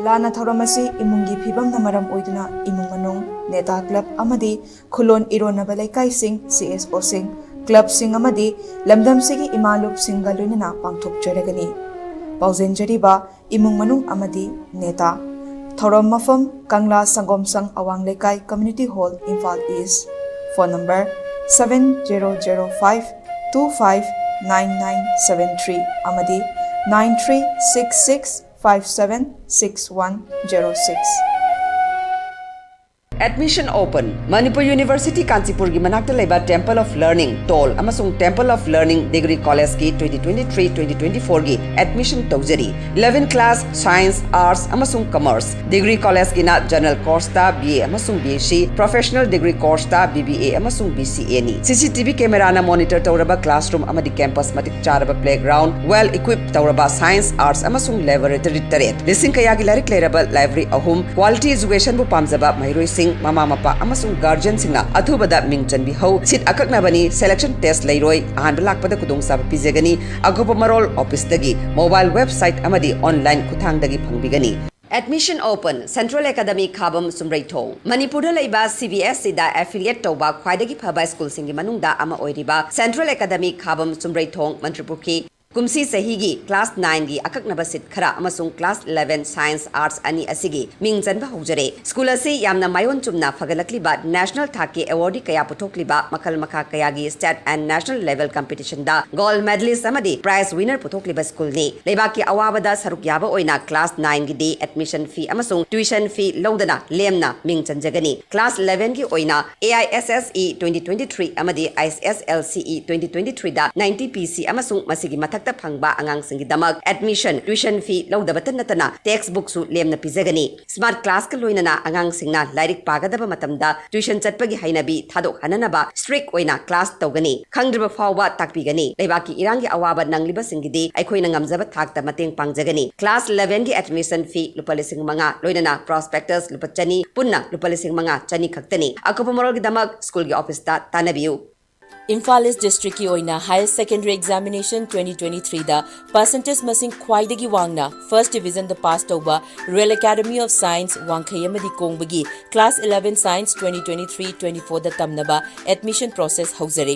ꯂꯥꯟꯅ ꯊꯧꯔꯝ ꯑꯁꯤ ꯏꯃꯨꯡꯒꯤ ꯐꯤꯕꯝꯅ ꯃꯔꯝ ꯑꯣꯏꯗꯨꯅ ꯏꯃꯨꯡ ꯃꯅꯨꯡ, ꯅꯦꯇꯥ ꯀ꯭ꯂꯕ ꯑꯃꯗꯤ ꯈꯨꯂꯣꯟ ꯏꯔꯣꯟꯅꯕ ꯂꯩꯀꯥꯏꯁꯤꯡ, ꯁꯤ ꯑꯦꯁ ꯑꯣꯁꯤꯡ, ꯀ꯭ꯂꯕꯁꯤꯡ ꯑꯃꯗꯤ ꯂꯝꯗꯝꯁꯤꯒꯤ ꯏꯃꯥ ꯂꯨꯞꯁꯤꯡꯒ ꯂꯣꯏꯅꯅ ꯄꯥꯡꯊꯣꯛꯆꯔꯒꯅꯤ꯫ ꯄꯥꯎꯖꯦꯟꯖꯔꯤꯕ ꯏꯃꯨꯡ ꯃꯅꯨꯡ ꯑꯃꯗꯤ ꯅꯦꯇꯥ꯫ ꯊꯧꯔꯝ ꯃꯐꯝ, ꯀꯪꯂꯥ ꯁꯪꯒꯣꯝ ꯁꯪ ꯑꯋꯥꯡ ꯂꯩꯀꯥꯏ, community hall, Imphal east. Phone number seven zero zero five two five nine nine seven three ꯑꯃꯗꯤ nine three six six five seven six one zero six꯫ Admission open꯫ Manipur university ꯀꯥꯟꯆꯤꯄꯨꯔꯒꯤ ꯃꯅꯥꯛꯇ ꯂꯩꯕ Temple of Learning, ꯇꯣꯜ, ꯑꯃꯁꯨꯡ Temple of Learning Degree Collegeꯀꯤ twenty twenty-three twenty twenty-fourꯒꯤ admission ꯇꯧꯖꯔꯤ꯫ Eleven class, Science, Arts ꯑꯃꯁꯨꯡ Commerce꯫ Degree Collegeꯀꯤꯅ General Courseꯇ B A ꯑꯃꯁꯨꯡ B S C, Professional Degree Courseꯇ B B A ꯑꯃꯁꯨꯡ B C Aꯅꯤ꯫ C C T V cameraꯅ monitor ꯇꯧꯔꯕ classroom ꯑꯃꯗꯤ campus ꯃꯇꯤꯛ ꯆꯥꯔꯕ playground, well equipped ꯇꯧꯔꯕ Science, Arts ꯑꯃꯁꯨꯡ laboratory ꯇꯔꯦꯠ, ꯂꯤꯁꯤꯡ ꯀꯌꯥꯒꯤ ꯂꯥꯏꯔꯤꯛ ꯂꯩꯔꯕ library ꯑꯍꯨꯝ, quality educationꯕꯨ ꯄꯥꯝꯖꯕ ꯃꯍꯩꯔꯣꯏꯁꯤꯡ, ꯃꯃꯥ ꯃꯄꯥ ꯑꯃꯁꯨꯡ guardianꯁꯤꯡꯅ ꯑꯊꯨꯕꯗ ꯃꯤꯡ ꯆꯟꯕꯤꯍꯧ꯫ Seat ꯑꯀꯛꯅꯕꯅꯤ, selection test ꯂꯩꯔꯣꯏ, ꯑꯍꯥꯟꯕ ꯂꯥꯛꯄꯗ ꯈꯨꯗꯣꯡꯆꯥꯕ ꯄꯤꯖꯒꯅꯤ꯫ ꯑꯀꯨꯞꯄ ꯃꯔꯣꯜ officeꯇꯒꯤ, mobile website ꯑꯃꯗꯤ online ꯈꯨꯠꯊꯥꯡꯗꯒꯤ ꯐꯪꯕꯤꯒꯅꯤ꯫ Admission open꯫ Central Academy ꯈꯥꯕꯝ ꯆꯨꯝꯔꯩꯊꯣꯡ꯫ ꯃꯅꯤꯄꯨꯔꯗ ꯂꯩꯕ C B S Eꯗ affiliate ꯇꯧꯕ ꯈ꯭ꯋꯥꯏꯗꯒꯤ ꯐꯕ schoolꯁꯤꯡꯒꯤ ꯃꯅꯨꯡꯗ ꯑꯃ ꯑꯣꯏꯔꯤꯕ Central Academy ꯈꯥꯕꯝ ꯆꯨꯝꯔꯩꯊꯣꯡ, ꯃꯟꯇ꯭ꯔꯤꯄꯨꯈ꯭ꯔꯤ, ꯀꯨꯝꯁꯤ ꯆꯍꯤꯒꯤ class nineꯒꯤ ꯑꯀꯛꯅꯕ seat ꯈꯔ ꯑꯃꯁꯨꯡ class eleven science arts ꯑꯅꯤ ꯑꯁꯤꯒꯤ ꯃꯤꯡ ꯆꯟꯕ ꯍꯧꯖꯔꯦ꯫ School ꯑꯁꯤ ꯌꯥꯝꯅ ꯃꯥꯏꯑꯣꯟ ꯆꯨꯝꯅ ꯐꯒꯠꯂꯛꯂꯤꯕ national ꯊꯥꯛꯀꯤ awardee ꯀꯌꯥ ꯄꯨꯊꯣꯛꯂꯤꯕ, ꯃꯈꯜ ꯃꯈꯥ ꯀꯌꯥꯒꯤ state and national level competitionꯗ gold medalist ꯑꯃꯗꯤ prize winner ꯄꯨꯊꯣꯛꯂꯤꯕ schoolꯅꯤ꯫ ꯂꯩꯕꯥꯛꯀꯤ ꯑꯋꯥꯕꯗ ꯁꯔꯨꯛ ꯌꯥꯕ ꯑꯣꯏꯅ class nineꯒꯤꯗꯤ admission fee ꯑꯃꯁꯨꯡ tuition fee ꯂꯧꯗꯅ ꯂꯦꯝꯅ ꯃꯤꯡ ꯆꯟꯖꯒꯅꯤ꯫ Class elevenꯒꯤ ꯑꯣꯏꯅ AISSE twenty twenty-three ꯑꯃꯗꯤ ISSLCE twenty twenty-threeꯗ ninety PC ꯑꯃꯁꯨꯡ ꯃꯁꯤꯒꯤ ꯃꯊꯛꯇ ꯐꯪꯕ ꯑꯉꯥꯡꯁꯤꯡꯒꯤꯗꯃꯛ admission, tuition fee ꯂꯧꯗꯕꯇ ꯅꯠꯇꯅ textbookꯁꯨ ꯂꯦꯝꯅ ꯄꯤꯖꯒꯅꯤ꯫ Smart classꯀ ꯂꯣꯏꯅꯅ ꯑꯉꯥꯡꯁꯤꯡꯅ ꯂꯥꯏꯔꯤꯛ ꯄꯥꯒꯗꯕ ꯃꯇꯝꯗ tuition ꯆꯠꯄꯒꯤ ꯍꯩꯅꯕꯤ ꯊꯥꯗꯣꯛꯍꯟꯅꯅꯕ strict ꯑꯣꯏꯅ class ꯇꯧꯒꯅꯤ꯫ ꯈꯪꯗ꯭ꯔꯤꯕ ꯐꯥꯎꯕ ꯇꯥꯛꯄꯤꯒꯅꯤ꯫ ꯂꯩꯕꯥꯛꯀꯤ ꯏꯔꯥꯡꯒꯤ ꯑꯋꯥꯕ ꯅꯪꯂꯤꯕꯁꯤꯡꯒꯤꯗꯤ ꯑꯩꯈꯣꯏꯅ ꯉꯝꯖꯕ ꯊꯥꯛꯇ ꯃꯇꯦꯡ ꯄꯥꯡꯖꯒꯅꯤ꯫ Class elevenꯒꯤ admission fee ꯂꯨꯄꯥ ꯂꯤꯁꯤꯡ ꯃꯉꯥ, ꯂꯣꯏꯅꯅ prospectus ꯂꯨꯄꯥ ꯆꯅꯤ, ꯄꯨꯟꯅ ꯂꯨꯄꯥ ꯂꯤꯁꯤꯡ ꯃꯉꯥ ꯆꯅꯤ ꯈꯛꯇꯅꯤ꯫ ꯑꯀꯨꯞꯄ ꯃꯔꯣꯜꯒꯤꯗꯃꯛ schoolꯒꯤ officeꯇ ꯇꯥꯟꯅꯕꯤꯌꯨ꯫ Imphal East districtꯀꯤ ꯑꯣꯏꯅ Higher Secondary Examination twenty twenty-threeꯗ percentage ꯃꯁꯤꯡ ꯈ꯭ꯋꯥꯏꯗꯒꯤ ꯋꯥꯡꯅ first divisionꯗ pass ꯇꯧꯕ Royal Academy of Science ꯋꯥꯡꯈꯩ ꯑꯃꯗꯤ ꯀꯣꯡꯕꯒꯤ class eleven science twenty twenty-three twenty-fourꯗ ꯇꯝꯅꯕ admission process ꯍꯧꯖꯔꯦ꯫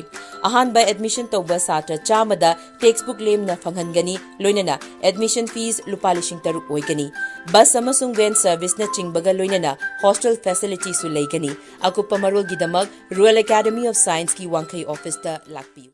ꯑꯍꯥꯟꯕ admission ꯇꯧꯕ ꯁꯥꯇ꯭ꯔ ꯆꯥꯝꯃꯗ textbook ꯂꯦꯝꯅ ꯐꯪꯍꯟꯒꯅꯤ, ꯂꯣꯏꯅꯅ admission fees ꯂꯨꯄꯥ ꯂꯤꯁꯤꯡ ꯇꯔꯨꯛ ꯑꯣꯏꯒꯅꯤ꯫ Bus ꯑꯃꯁꯨꯡ van serviceꯅ ꯆꯤꯡꯕꯒ ꯂꯣꯏꯅꯅ hostel facilityꯁꯨ ꯂꯩꯒꯅꯤ꯫ ꯑꯀꯨꯞꯄ ꯃꯔꯣꯜꯒꯤꯗꯃꯛ Royal Academy of Scienceꯀꯤ ꯋꯥꯡꯈꯩ officeꯇ ꯂꯥꯛꯄꯤꯌꯨ꯫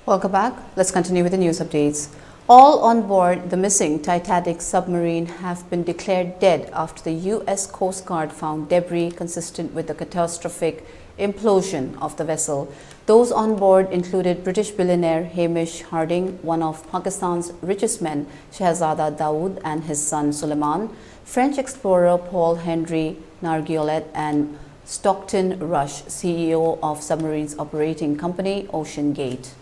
Welcome back. Let's continue with the news updates. All on board the missing Titanic submarine have been declared dead after the U S Coast Guard found debris consistent with the catastrophic implosion of the vessel. Those on board included British billionaire Hamish Harding, one of Pakistan's richest men, Shahzada Dawood, and his son Suleiman, French explorer Paul Henri Nargeolet, and Stockton Rush, C E O of submarines operating company Ocean Gate.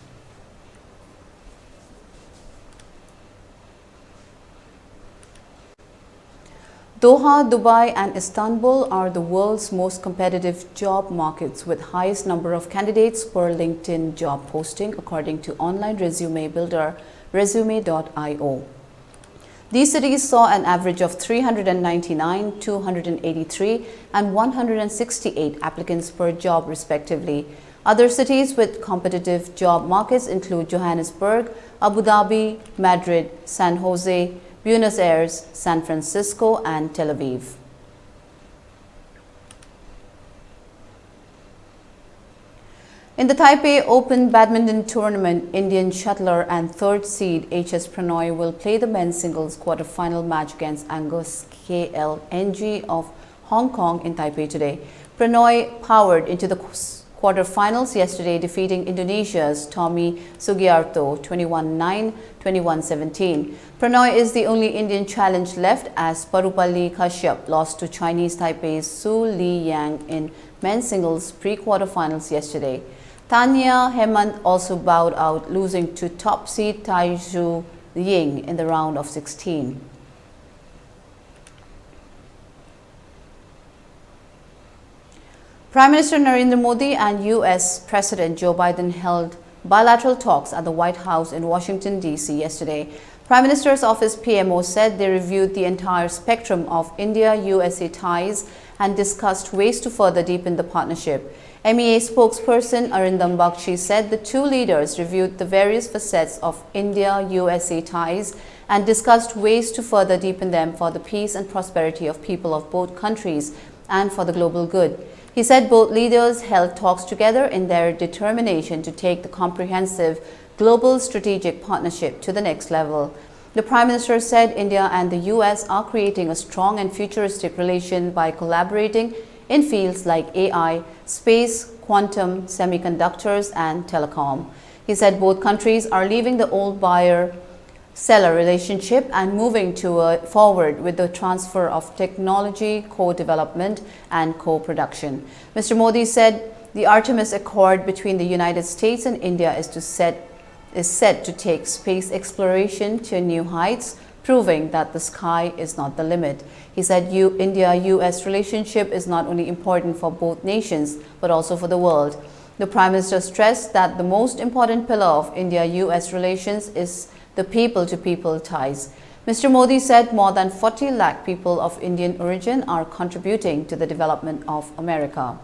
Doha, Dubai, and Istanbul are the world's most competitive job markets, with highest number of candidates per LinkedIn job posting, according to online resume builder resume dot io. These cities saw an average of three hundred ninety-nine, two hundred eighty-three, and one hundred sixty-eight applicants per job, respectively. Other cities with competitive job markets include Johannesburg, Abu Dhabi, Madrid, San Jose, Buenos Aires, San Francisco, and Tel Aviv. In the Taipei Open Badminton Tournament, Indian shuttler and third seed H S Prannoy will play the men's singles quarter-final match against Angus K L Ng of Hong Kong in Taipei today. Prannoy powered into the qu- quarter-finals yesterday, defeating Indonesia's Tommy Sugiarto twenty-one nine, twenty-one seventeen. Prannoy is the only Indian challenge left, as Parupalli Kashyap lost to Chinese Taipei's Su Li Yang in men's singles pre-quarterfinals yesterday. Tanya Hemant also bowed out, losing to top seed Taizhu Ying in the round of sixteen. Prime Minister Narendra Modi and U S President Joe Biden held bilateral talks at the White House in Washington, D C yesterday. Prime Minister's Office P M O said they reviewed the entire spectrum of India U S A ties and discussed ways to further deepen the partnership. M E A spokesperson Arindam Bagchi said the two leaders reviewed the various facets of India U S A ties and discussed ways to further deepen them for the peace and prosperity of people of both countries and for the global good. He said both leaders held talks together in their determination to take the comprehensive global strategic partnership to the next level. The Prime Minister said India and the U S are creating a strong and futuristic relation by collaborating in fields like A I, space, quantum, semiconductors, and telecom. He said both countries are leaving the old buyer seller relationship and moving to a, forward with the transfer of technology, co-development, and co-production. Mister Modi said the Artemis Accord between the United States and India is to set is set to take space exploration to new heights, proving that the sky is not the limit. He said U- India U S relationship is not only important for both nations, but also for the world. The Prime Minister stressed that the most important pillar of India U S relations is the people to people ties. Mister Modi said more than forty lakh people of Indian origin are contributing to the development of America.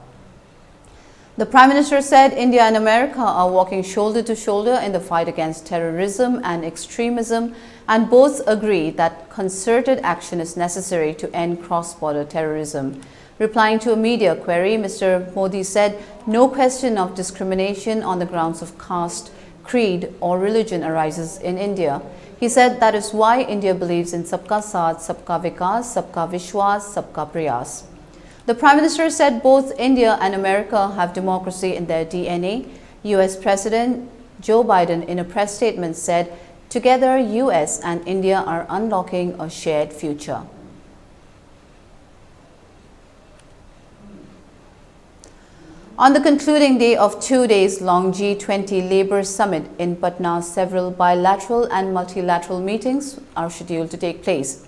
The Prime Minister said India and America are working shoulder to shoulder in the fight against terrorism and extremism, and both agree that concerted action is necessary to end cross border terrorism. Replying to a media query, Mister Modi said no question of discrimination on the grounds of caste, creed, or religion arises in India. He said that is why India believes in Sabka Saath, Sabka Vikas, Sabka Vishwas, Sabka Prayas. The Prime Minister said both India and America have democracy in their D N A. U S President Joe Biden, in a press statement, said, "Together, U S and India are unlocking a shared future." On the concluding day of two days long G twenty Labour Summit in Patna, several bilateral and multilateral meetings are scheduled to take place.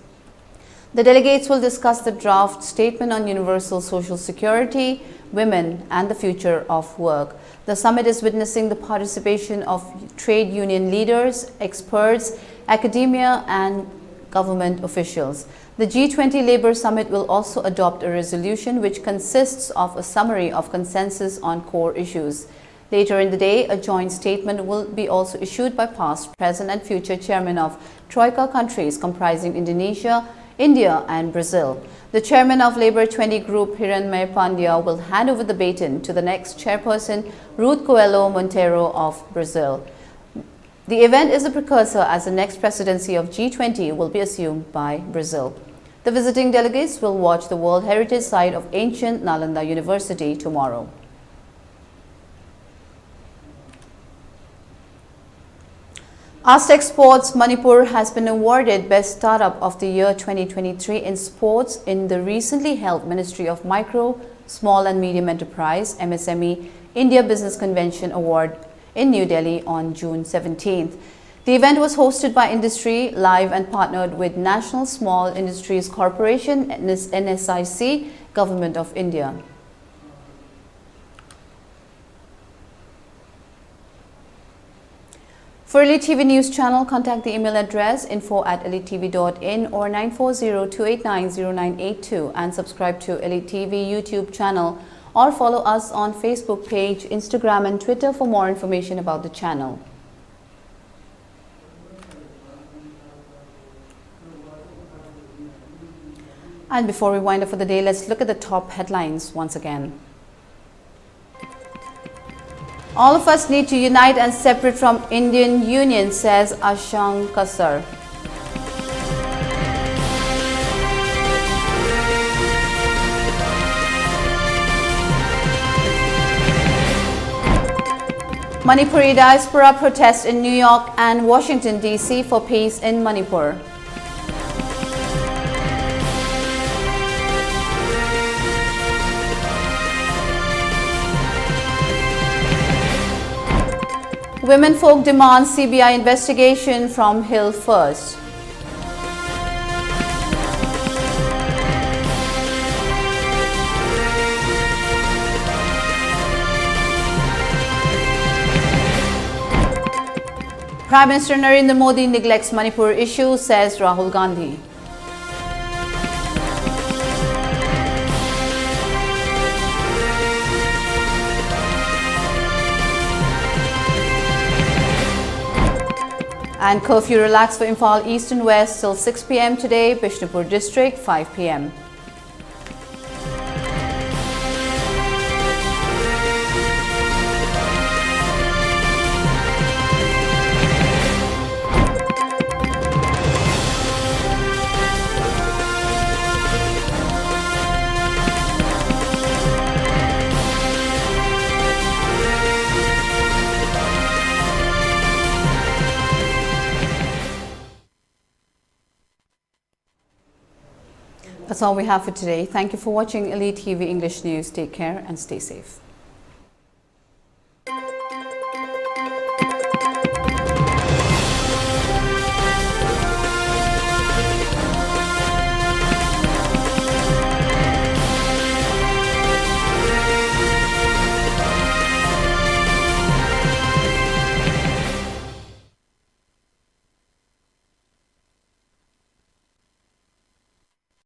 The delegates will discuss the draft statement on universal social security, women, and the future of work. The summit is witnessing the participation of trade union leaders, experts, academia, and government officials. The G twenty Labour Summit will also adopt a resolution which consists of a summary of consensus on core issues. Later in the day, a joint statement will be also issued by past, present, and future chairman of Troika countries comprising Indonesia, India, and Brazil. The chairman of Labour twenty Group, Hiranmay Pandya, will hand over the baton to the next chairperson, Ruth Coelho Monteiro of Brazil. The event is the precursor as the next presidency of G twenty will be assumed by Brazil. The visiting delegates will watch the World Heritage Site of ancient Nalanda University tomorrow. Aztec Sports Manipur has been awarded Best Startup of the Year twenty twenty-three in Sports in the recently held Ministry of Micro, Small and Medium Enterprise, M S M E, India Business Convention Award in New Delhi on June seventeenth. The event was hosted by Industry Live and partnered with National Small Industries Corporation, N S I C, Government of India. For Elite T V News Channel, contact the email address info at elitetv.in or nine four zero two eight nine zero nine eight two and subscribe to Elite T V YouTube channel Or follow us on Facebook page, Instagram and Twitter for more information about the channel. And before we wind up for the day, let's look at the top headlines once again. All of us need to unite and separate from Indian Union, says Ashank Kasar. Manipuri diaspora protest in New York and Washington, D C for peace in Manipur. Women folk demand C B I investigation from Hill First. Prime Minister Narendra Modi neglects Manipur issue, says Rahul Gandhi. And curfew relaxed for Imphal East and West till six p m today, Bishnupur District, five p m. That's all we have for today. Thank you for watching Elite T V English News. Take care and stay safe.